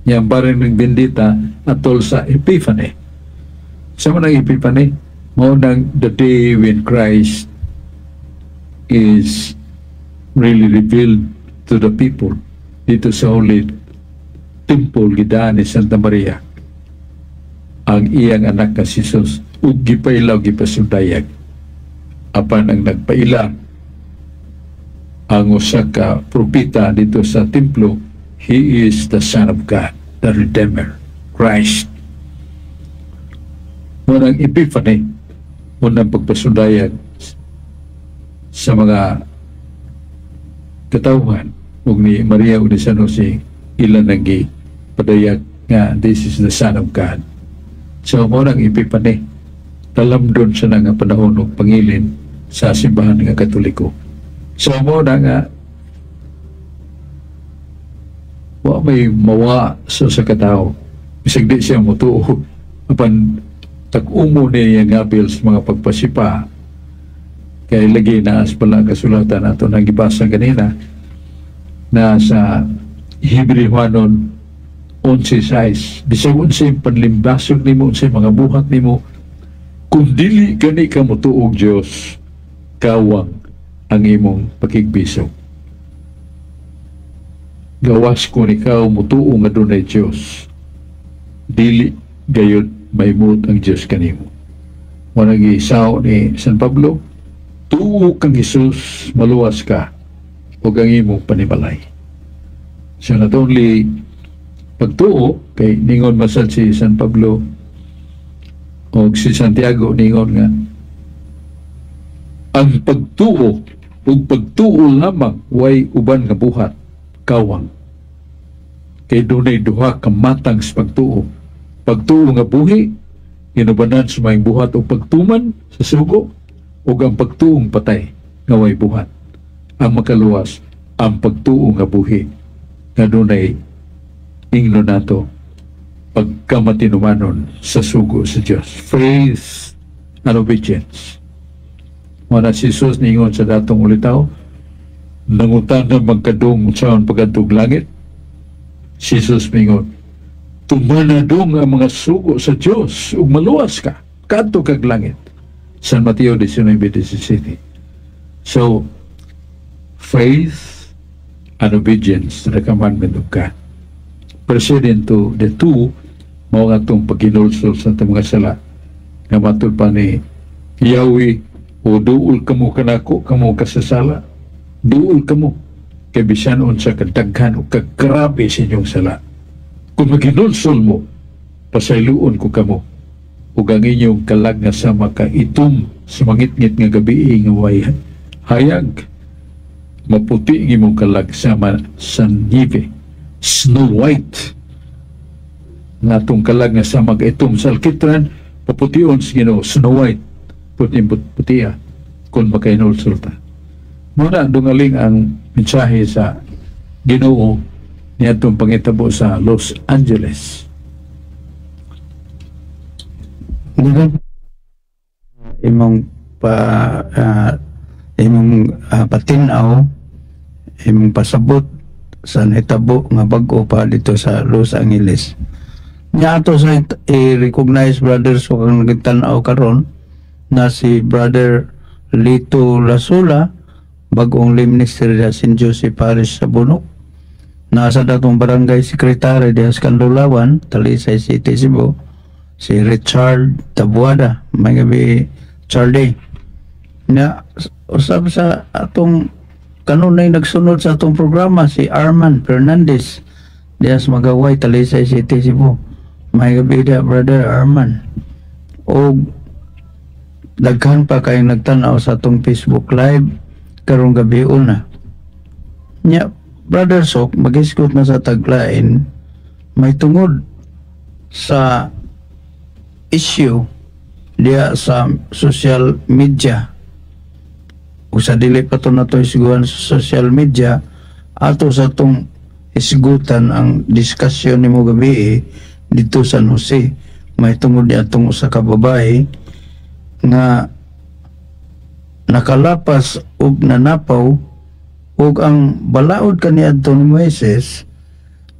Yang bareng ng bendita atol sa Epiphany. Sa man ang Epiphany, mao nang the day when Christ is really revealed to the people dito sa Holy Temple, gidaan ni Santa Maria ang iyang anak nga si Jesus ug gipaila ug gipasundayag. Apan ang nagpaila ang usa ka propeta dito sa templo, he is the Son of God, the Redeemer, Christ. Mao nang Epiphany, mao nang pagpasundayag sa mga katawhan ug ni Maria ug ni San Jose, ilan ang gipadayag nga this is the Son of God. So mao nang Epiphany, talamdon sa nga panahon og pangilin sa simbahan nga Katoliko. So mao na nga wa may mawa sa katao bisag di siya motuo, apan tag-umo niya ang apil sa mga pagpasipa, kay lagi na as pala kasulatan ato nang gibasa ganina na sa Hebreohanon 11:6, bisag unsay panlimbasog nimo, unsay mga buhat nimo, kung dili gani ka motuog Dios, kawang ang imong pakigbisog. Gawas kung ikaw motuo nga dunay Dios, dili gayud mahimut ang Dios kanimo. Mao gisaw ni San Pablo, tuo kang Hesus, maluwas ka ug ang imong panimalay. So not only pagtuo, kay ningon masad si San Pablo o si Santiago, ningon nga ang pagtuo ug pagtuo lamang way uban nga buhat, kawang, kay dunay duha ka matang sa pagtuo: pagtuo nga buhi inubanan sa maayong buhat o pagtuman sa sugo, ug ang pagtuong patay nga way buhat. Ang makaluwas, ang pagtuo nga buhi nga dunay, ingno nato, pagkamatinumanon sa sugo sa Dios, faith and obedience. Mao na si Jesus ningon sa datong ulitaw, nangutana magkadung unsaon pag-adtog langit. Si Jesus mingon, "Tumana dong ang mga sugo sa Dios ug maluwas ka, kadto kag langit." San Mateo 19:17. So faith and obedience to the commandment of God. Precedent to the two, mao nga atong paghinulsol sa atong mga sala nga matud pa ni Yahweh, "O duol kamo kanako, kamo kasasala, duol kamo, kay bisan unsa kadaghan o kagrabe sa inyong sala, kung maghinulsol mo, pasayloon ko kamo ug ang inyong kalag nga sama ka itom sa mangitngit nga gabi nga way hayag, maputi ang imong kalag sama sa niebe, snow white." Nga atong kalag nga sama ka itom sa alkitran, papution sa Ginoo, snow white, puti putia kung makahinulsol ta. Mao na dungaling ang mensahe sa Ginoo niadtong pangitabo sa Los Angeles. Di imong pa imong patin-aw, imong pasabot sa nahitabo nga bag-o pa dito sa Los Angeles. Nya ato sa i-recognize, brothers, ko kang nagtan-aw karon na si Brother Lito Lasula. Bagong lay minister diha St. Joseph Parish sa Bunok. Nasa datong barangay secretary diha sa Kandulawan, Talisay City, Cebu, si Richard Tabuada. Maayong gabii, Charlie. Na usab sa atong kanunay nagsunod sa atong programa, si Arman Fernandez diha sa Magaway, Talisay City, Cebu. Maayong gabii diha, Brother Arman. Og daghan pa kayong nagtanaw sa atong Facebook Live karong gabi una. Nya, Brother Sok, magisgot na sa taglain may tungod sa issue diya sa social media. O sa dili pa to nato isguhan sa social media, ato sa atong isgutan ang diskusyon nimo gabi dito sa San Jose may tungod niya atong usa ka babae nga nakalapas og nanapaw, ug ang balaod kaniadto ni Moises,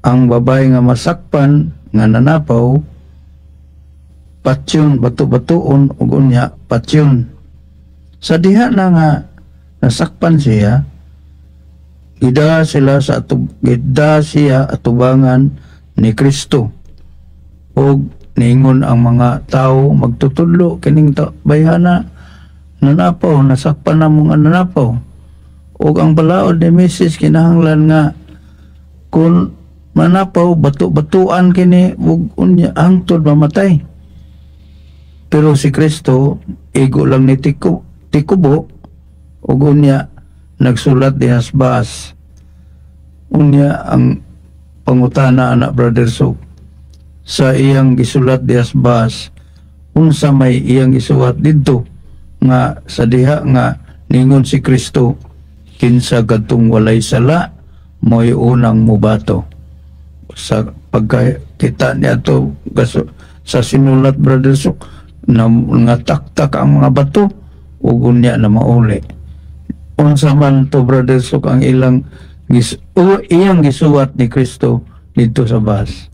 ang babae nga masakpan nga nanapaw, patyon, bato-batuon ug unya patyon. Sa diha na nga nasakpan siya, gida sila sa atub, gida siya atubangan ni Kristo ug niingon ang mga tao, "Magtutudlo, kining bayhana nanapaw, nasakpan na mo nga nanapaw." Ug ang balaod ni Moises, kinahanglan nga kung manapaw, bato-batuan kini ug unya hangtod mamatay. Pero si Kristo igo lang ni tikubo ug unya nagsulat diha sa baas. Unya ang pangutana ana, Brother Sok, sa iyang gisulat diha sa baas, unsa may iyang gisuwat didto nga sa diha nga ningon si Kristo, "Kinsa kadtong walay sala, mo'y unang mubato"? Sa pagkakita niya to sa sinulat, Brother Sok, na nga taktak ang mga bato ug unya na mauli, unsa man to, Brother Sok, ang ilang gis, o iyang gisuwat ni Kristo didto sa baas?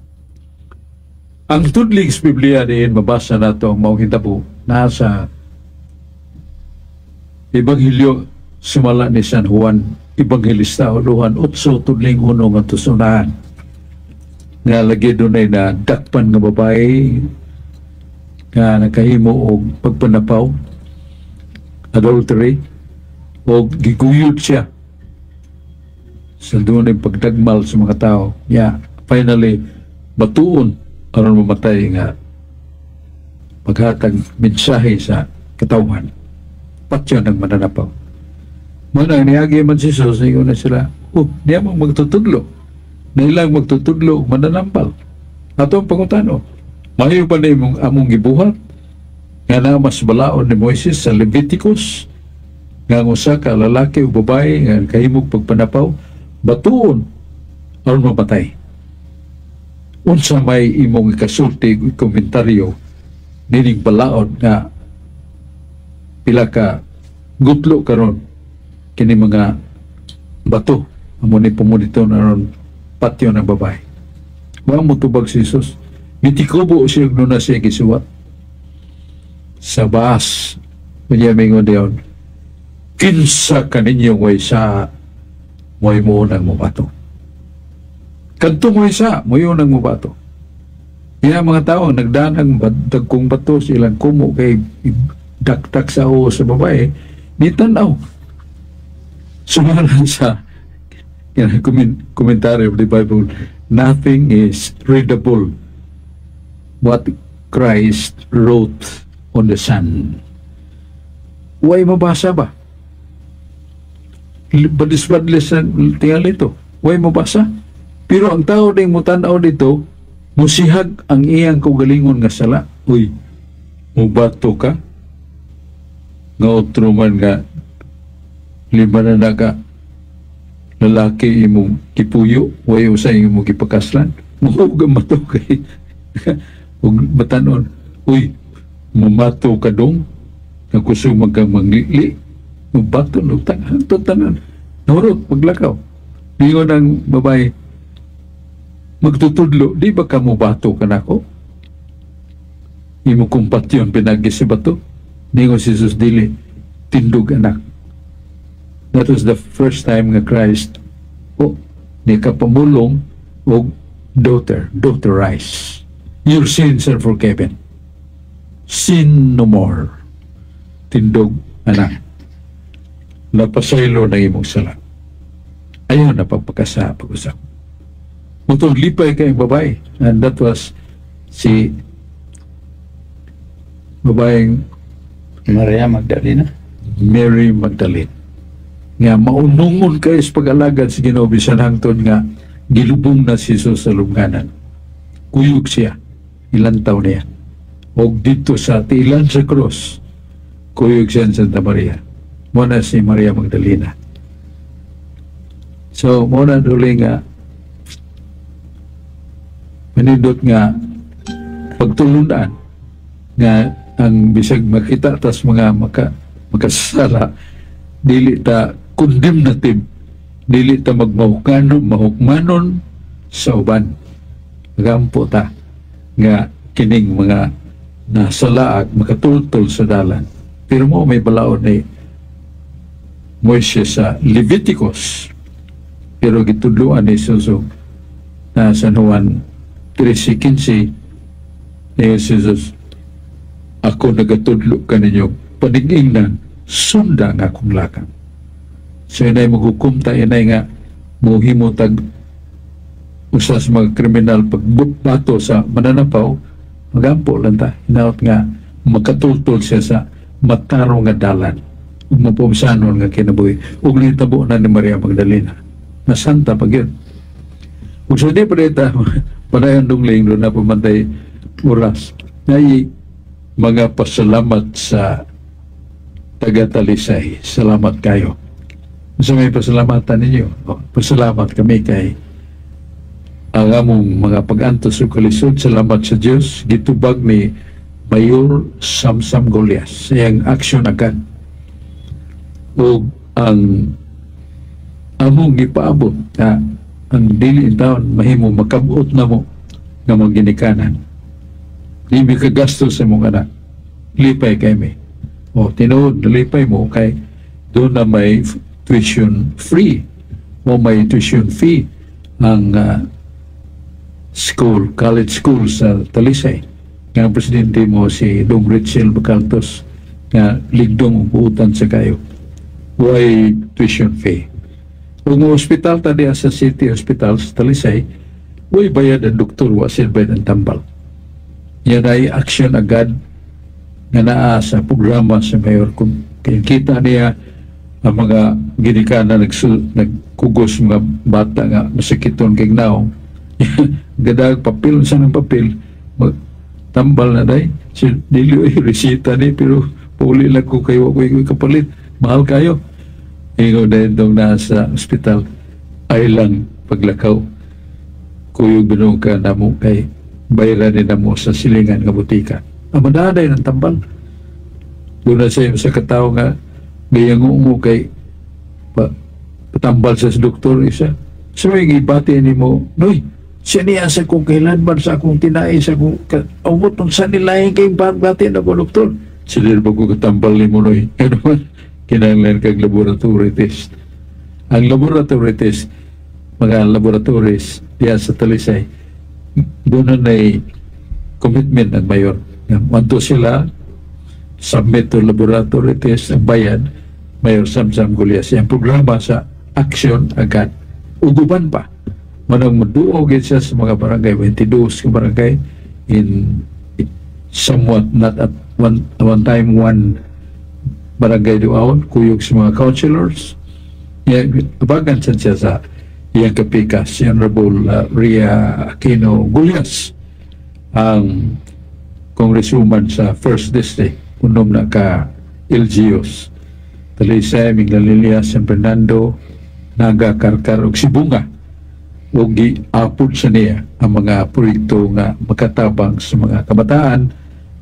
Ang tudling sa Biblia diin mabasa nato ang maong hitabo nasa Ebanghelyo sumala ni San Juan Evangelista, uluhan 8 tudling 1 ngadto sa unahan, nga lagi dunay na dakpan nga babae nga nakahimo og pagpanapaw, adultery, og giguyod siya sa dunay pagdagmal sa mga tao. Ya, finally batuon aron mamatay nga paghatag mensahe sa katawhan, patyon ang mananapaw. Mao na niagi man si Jesus, ingon na sila, "Oh, niya mo magtutudlo na ilang magtutudlo mananampal." Ato ang pangutano, mayo pa na imong among gibuhat nga na mas balaod ni Moises sa Leviticus nga ang usa ka lalaki o babae nga kahimog pagpanapaw, batuon aron mapatay? Unsa may imong ikasulti ug komentaryo nining balaod nga pila ka gutlo karon kini mga bato amo ni pumunito na ron patyo ng babae? Wa mo tubag si Jesus. Mitikubo siya ug na siya gisuwat sa baas. Unya mingon diyon, "Kinsa kaninyo way sa mo'y mo nang mubato. Kadtong way sa mo'y nang mubato." Kaya mga tao ang nagdanang dagkong bato sa ilang kumo kay daktak sa ulo sa babae, ni tanaw. Sumaran sa commentary of the Bible, nothing is readable what Christ wrote on the sand. Way mabasa ba? Badlis-badlis ang tingali ito. Way mabasa. Pero ang tao ding mutanaw dito, musihag ang iyang kaugalingon nga sala. "Uy, mubato ka? Nga otro man nga lima na na ka lalaki imong kipuyo, way usa imong gipakaslan." Muhuga mato kay ug batanon, "Uy, mumato ka dong nga kusog man kang manglili, mubato no tang hangtod tanan." Nurot paglakaw. Ningon ang babae, "Magtutudlo, di ba ka mubato kanako? Imo kong patyon pinagi sa bato." Ningon si Jesus, "Dili, tindog, anak." That was the first time nga Christ, oh, ni kapamulong og "Daughter, daughter, rise. Your sins are forgiven. Sin no more. Tindog, anak. Napasaylo na imong sala." Ayaw na pagpakasa pag-usap. Mutong lipay kay babae. And that was si babaeng Maria Magdalena. Mary Magdalene. Nga maunungon kay sa pag-alagad sa Ginoo bisan hangtod nga gilubong na si Jesus sa lubnganan. Kuyog siya, ilantaw niya. Og dito sa tiilan sa cross, kuyog siya sa Santa Maria. Mo na si Maria Magdalena. So, mo na duli nga manindot nga pagtulunan nga ang bisag makita tas mga makasala, dili ta condemnative, dili ta magmahukanon mahukmanon sa uban. Magampo ta nga kining mga nasalaag makatultol sa dalan, pero mo may balaod ni Moises sa Leviticus, pero gitudloan ni Jesus na sa Juan 13:15 ni Jesus, "Ako nagatudlo kaninyo, paningingnan, sunda ang akong lakang." So inay maghukom ta, inay nga muhimo tag usa sa mga kriminal pagbato sa mananapaw, magampo lang ta. Hinaot nga makatultol siya sa matarong nga dalan ug mapumsanon nga kinabuhi ug nitabo na ni Maria Magdalena. Masanta pag yun. Ug sa di pa ta padayon, dungling doon na pamantay oras ay mga pasalamat sa taga-Talisay. Salamat kayo. Sa may pasalamatan ninyo, oh, pasalamat kami kay ang among mga pag-antos ug kalisod, salamat sa Dios, gitubag ni Mayor Samsam Golias iyang aksyon agad. Ug ang among gipaabot nga ang dili taon mahimo makabot na mo nga mga ginikanan. Di mi kagastos sa mong anak. Lipay kami. O tinuod, lipay mo kay doon na may tuition free o may tuition fee ang school, college school sa Talisay. Nga ang presidente mo si Dong Richel Bacaltos nga ligdong buutan sa kayo. Way tuition fee. Kung hospital ta diya sa City Hospital sa Talisay, way bayad ang doktor, wa siya bayad ang tambal. Yan ay action agad nga naa sa programa sa mayor. Kung kita niya ang mga ginikanan nagkugos mga bata nga masakiton kay naong gadag papel sa ng papel mag, tambal na day si dili ay resita ni, pero pauli lang ko kayo wa ko'y kapalit, mahal kayo. Ingon dahil dong nasa ospital ay lang paglakaw, "Kuyog binong ka namo kay bayaran ni namo sa silingan nga butika." Ang madaday ng tambal doon na siya sa katao nga gayango kay patambal sa doktor isa. So may gibati ni mo, "Noy, siya niya sa kung kailanman sa akong tinai sa akong umot sa nilaing kay bati na ko doktor. Sila ba ko katambal ni mo, noy?" Ano man, kinahanglan kag laboratory test. Ang laboratory test, mga laboratories diya sa Talisay, doon na nay commitment ng mayor. Nga, sila, submit to laboratory test, ang bayad, Mayor Samsam Golias. Ang programa sa action agad. Uguban pa. Manang maduog siya sa mga barangay, 22 ka barangay in somewhat not at one time, one barangay duawon, kuyog sa mga councilors. Yeah, abagan sad siya sa iyang kapikas, si Honorable Ria Aquino Gullas, ang congresswoman sa First District, unom na ka LGUs. Talisay, Minglanilla, San Fernando, Naga, Carcar ug Sibonga, ug giapod sa niya ang mga proyekto nga makatabang sa mga kabataan,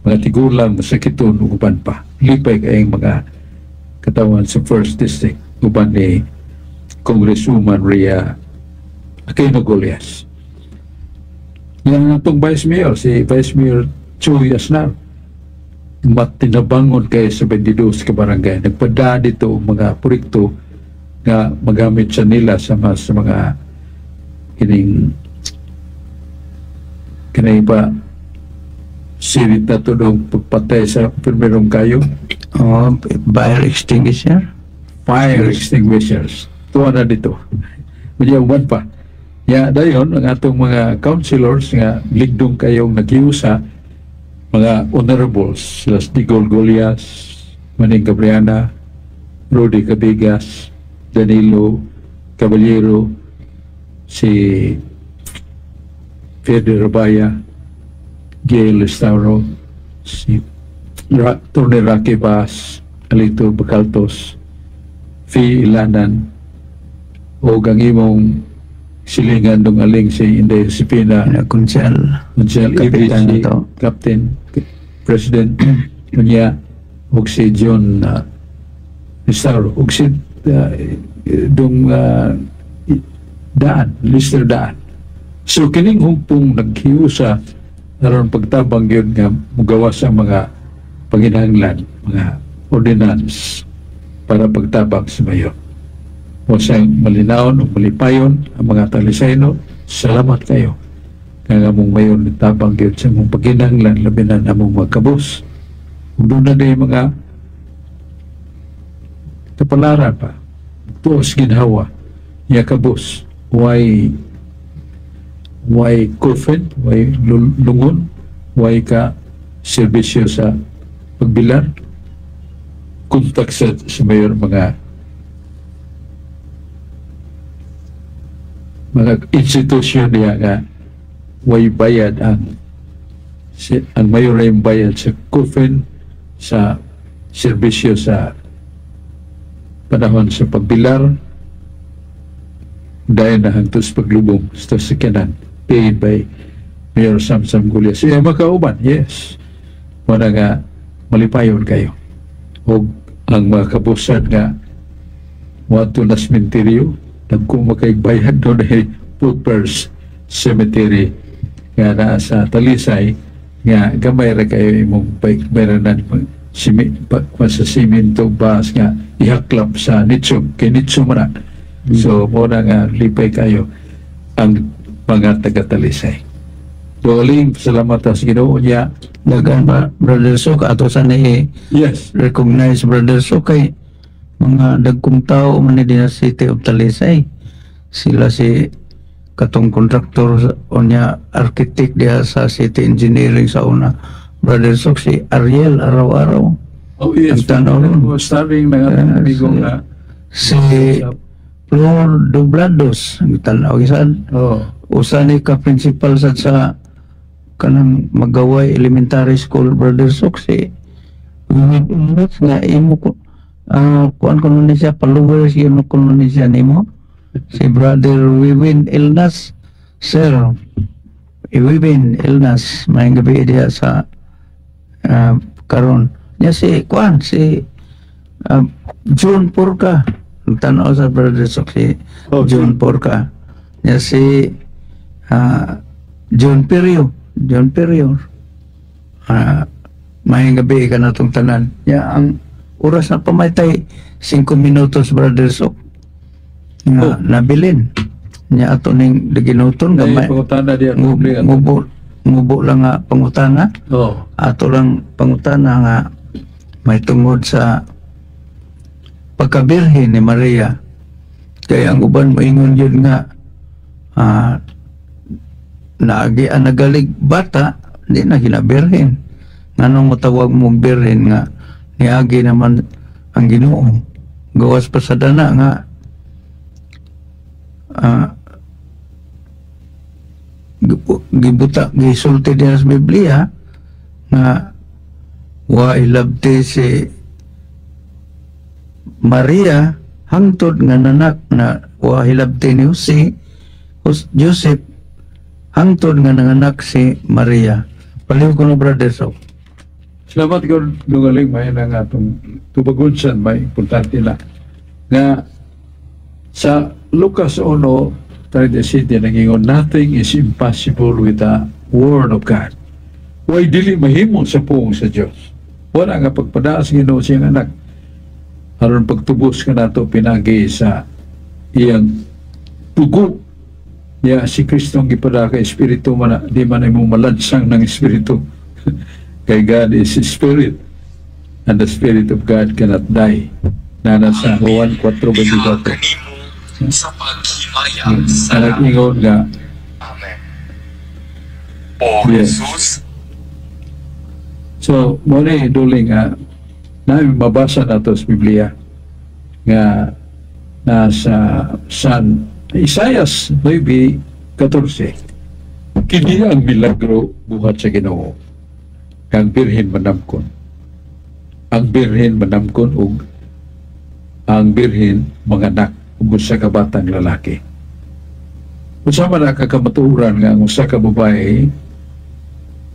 mga tigulang, masakiton ug uban pa. Lipay kayong mga katawan sa First District uban ni Congresswoman Ria Aquino Golias. Yang atong Vice Mayor, si Vice Mayor Chuy Asnar, matinabangon kay sa 22 ka barangay. Nagpada dito mga proyekto. Nga magamit sa nila sa mas mga kining kanay pa sirit na to dong pagpatay sa primerong kayo. Oh, fire extinguisher. Fire extinguishers. Tuwa na dito. Unya uban pa. Ya dayon ang atong mga councilors nga ligdong kayong naghiusa, mga honorables sila, Digol Golias, Maning Gabriana, Rudy Cabigas, Danilo Caballero, si Fede Rabaya, Gail Estauro, si Tony Rocky Bass, Alito Bacaltos, Fi Ilanan, o ang imong silingan dong aling si Inday Josepina. Na Kunsel. Kunsel. Kapitan ABC na to. Captain, President unya og si John Estauro og si dong Daan, Lister Daan. So kining humpong naghiusa aron pagtabang yun nga mugawas ang mga panginahanglan, mga ordinance para pagtabang sa mayor. O sa malinawon o malipayon ang mga Talisayno, salamat kayo. Kaya nga mong mayor nitabang yun sa mong pagkinahanglan, labi na namong mga kabus. Ug doon na din mga kapalaran pa. Tuos ginhawa, ya kabus, way coffin, way lungon, way ka serbisyo sa pagbilar, kontak sa mayor, mga institusyon niya nga way bayad ang ang mayor ay bayad sa coffin, sa serbisyo sa panahon sa pagbilar, dahil na hangtod sa paglubong sa sakyanan, paid by Mayor Samsam Gullas. Iya makauban, yes. Wala nga malipayon kayo. O ang mga kabusan nga moadto na sementeryo, dagko makaybayad doon ay Paupers Cemetery nga naa sa Talisay, nga gamay ra kayo imong bayranan simi, pa, pa sa simento bas nga ihaklap sa nitso kay nitso man na. So mo na nga lipay kayo ang mga taga Talisay. Doling salamat sa Ginoo niya. Dagan ba, Brother Sok, ato sa ni recognize, Brother Sok, kay mga dagkong tao man ni din sa City of Talisay. Sila si katong kontraktor unya architect diha sa City Engineering sa una. Brother Sok, si Ariel araw-araw. Oh yes. Ang tanaw ron. Starring mga amigo nga Si Flor Doblados, ang tanaw gisan. Usa ni ka principal sa kanang Magaway Elementary School, Brother Sok, si Wimit nga imo ko kuan ko ni siya, followers yun ko ni siya nimo, si Brother Wiwin Ilnas. Sir Wiwin Ilnas, may gabi diha sa karon niya. Si kuan, si John Porca. Ang tanaw sa Brother Sok si John Porca niya, si John Perio, John Perio. May gabi ka na itong tanan ya. Ang oras na pamatay 5 minutos, Brother Sok, nga nabilin niya ato ning ginuton Ay, gamay. Pangutana diya. Mubo mubo lang nga pangutana. Ato lang pangutana nga may tungod sa pagkabirhen ni Maria, kaya ang uban moingon yun nga naagi ang nagalig bata, di na kinabirhen. Nganong motawag mong birhen nga niagi naman ang Ginoo? Gawas pa sa dana nga gibuta, gisulti din sa Biblia nga wa ilabti si Maria hangtod nga nanak na wa hilabti ni Jose, Joseph hangtod nga nanganak si Maria. Paliw ko no, Brother Sok. Salamat ko lungaling may na nga atong tubagon sa may importante na nga sa Lucas 1:37 nangingon, "Nothing is impossible with the word of God." Way dili mahimo sa puong sa Dios. Wala nga pagpadaas Ginoo siyang anak aron pagtubos kanato pinagi sa iyang dugo. Ya si Kristo ang gipadaka, espiritu man na, di man imong malansang ng espiritu. Kay God is spirit and the spirit of God cannot die. Nana sa Juan 4:24. Kanimo sa paghimaya sa Ang nag-ingon nga Amen. O Jesus, So, mo ni duling nga na mabasa nato sa Biblia nga nasa San Isaias 9:14. Kini ang milagro buhat sa Ginoo. Ang birhen manamkon. Ang birhen manamkon ug ang birhen manganak ug usa ka batang lalaki. Unsa man ang kakamatuoran nga ang usa ka babae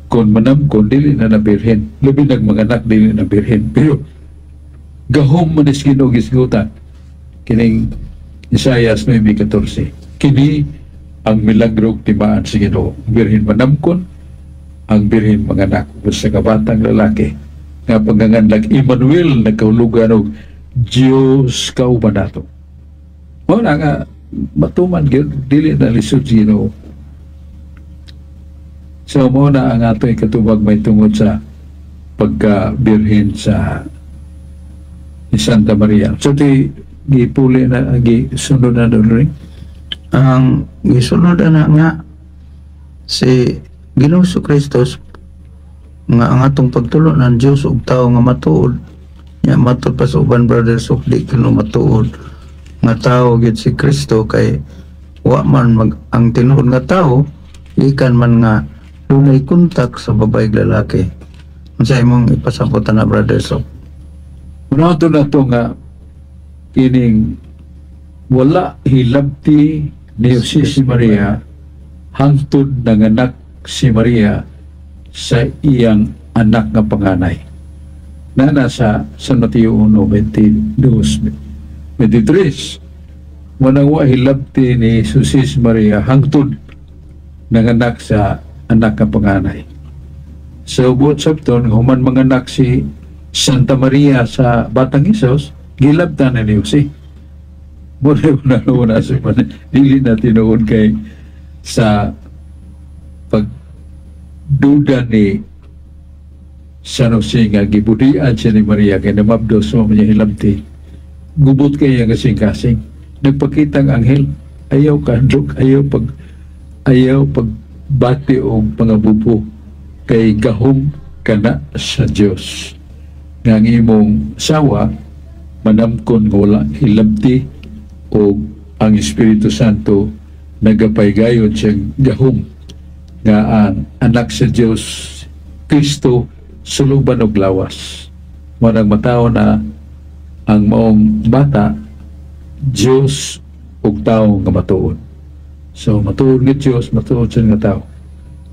kung manamkon, dili na na birhen, labi nag manganak, dili na birhen, pero gahom man is Ginoo gisgutan kining Isaias 9:14. Kini ang milagro timaan sa Ginoo: ang birhen manamkon, ang birhen manganak ug usa ka batang lalaki nga panganganlag Emmanuel, nagkahulugan og Dios kauban nato. Mao na nga matuman gyud, dili na lisod sa Ginoo. So mo na ang ato ikatubag may tungod sa pagka-birhen sa ni Santa Maria. So ti gipuli na, gisunod na doon rin. Ang gisunod na nga si Ginoo Kristo nga ang atong pagtulo ng Dios ug tao nga matuod nya. Matud pa sa uban, brothers, ug di kuno matuod nga tao gyud si Kristo kay wa man mag ang tinuod nga tao gikan man nga dunay kontak sa babae ug lalaki. Unsa imong ipasabot na, brothers? Una to na to nga kining wala hilabti ni Jose si Maria hangtod nanganak si Maria sa iyang anak nga panganay. Na nasa San Mateo 1:22, 23. Manang wa hilabti ni Jose si Maria hangtod nanganak sa anak nga panganay. So buot sabton, human manganak si Santa Maria sa Batang Isos, gilabtan na ni Jose. Muna na una sa dili na tinuod kay sa pagduda ni San Jose nga gibudian siya ni Maria kay namabdos mo niya hilabti. Gubot kay iyang kasing-kasing. Nagpakita ang anghel, ayaw kahadlok, ayaw pagbati og pangabubo kay gahom kana sa Dios. Nga ang imong sawa manamkon nga wala hilabti o ang Espiritu Santo nagapaygayon siyang gahom nga ang anak sa Dios, Kristo, suluban og lawas. Manang matawo na ang maong bata Dios ug tao nga matuod. So matuod nga Dios, matuod siya nga tao.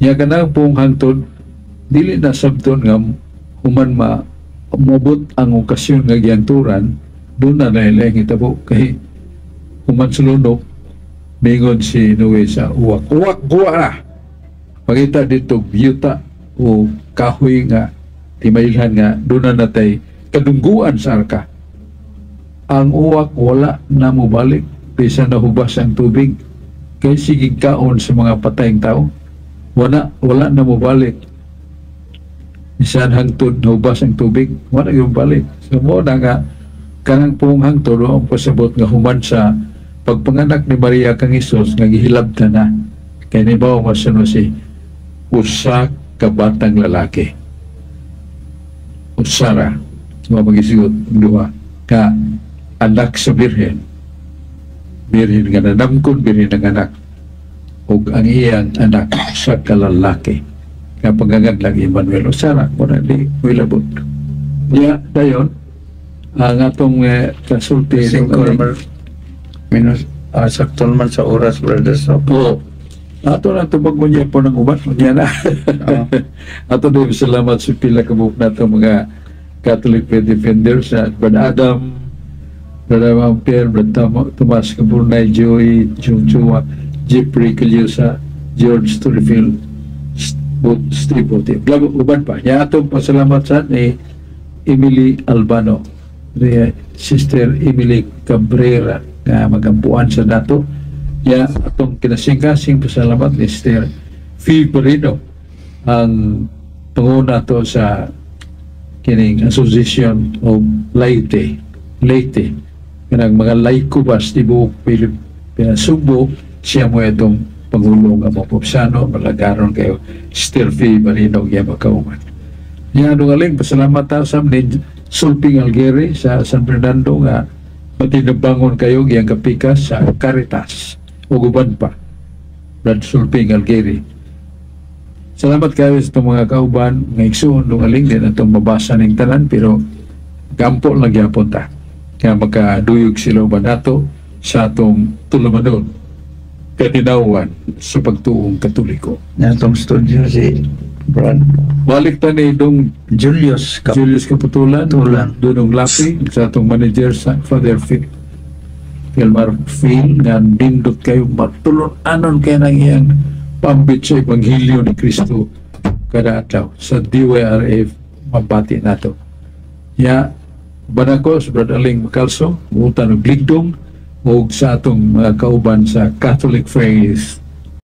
Nya kanang pong hangtod dili na sabton nga human ma moabot ang okasyon nga gianturan, doon na naileng hitabo, kay human sa lunok, mingon si Noe sa uwak, "Uwak, guwa na." Pakita dito yuta o kahoy nga timailhan nga doon na natay kadungguan sa arka. Ang uwak wala na mobalik bisan nahubas ang tubig kay sige kaon sa mga patayng tao. Wala na mobalik bisan hangtod nahubas ang tubig, wala yung balik. So mo na nga kanang pong hangtod ang pasabot nga human sa pagpanganak ni Maria kang Hesus nga gihilabtan na kay nibaw masano si usa ka batang lalaki, usara nga magisugot ang duha ka anak sa birhen, birhen nga nanamkon, birhen ang anak, ug ang iyang anak sa kalalaki nga pangangadlang Emmanuel. Usara mo na, di wilabot ya. Dayon ang atong kasulti. Singko naman minus, sakto naman sa oras, brother. So, Oo. Ato na tubag mo niya po ng uban. Niya na. Ato din salamat sa pila ka buok nato mga Catholic Faith Defenders sa Brad Adam, Brad Ampere, Brad Tomas Kaburnay, Joey Chung Chua, Jeffrey Caliosa, George Torrefield, Steve Bote. Bla, uban pa. Nya atong pasalamat sa ni Emily Albano, ni Sister Emily Cabrera. Nga magampuan sa dato. Ya, atong kinasing-kasing pasalamat ni Sister Phil Perino, ang panguna to sa kining Association of Laity, Leyte. Kanang mga laiko ba sa tibuok Pilipinas, Sugbo, siya mo itong Pangulo nga mga Popsano, malagaron kayo, Sister Phil Marino, kaya makauman. Ya, aling pasalamat ta sa ni Sulping Algeri sa San Fernando nga matinabangon kayo giyang kapikas sa Caritas o uban pa. Brad Sulping Algeri. Salamat kayo sa itong mga kauban nga igsuon dong aling din atong mabasa ning tanan, pero gampo lang gyapon ta. Kaya makaduyog sila uban nato sa atong tulumanon katinawan sa pagtuong Katoliko. Natong studio si Brad Balik ta ni dong Julius Cap Julius Kaputulan, Tulan. Dunong Lapi, sa atong manager sa Father Phil Philmar Phil, nga nindot kayo matulon-anon kayo ng iyang pambit sa Ebanghelyo ni Kristo kada adlaw sa DYRF mabati nato. Ya, banako sa Brad Aling Makalso, mutan og ligdong ug sa atong mga kauban sa Catholic Faith.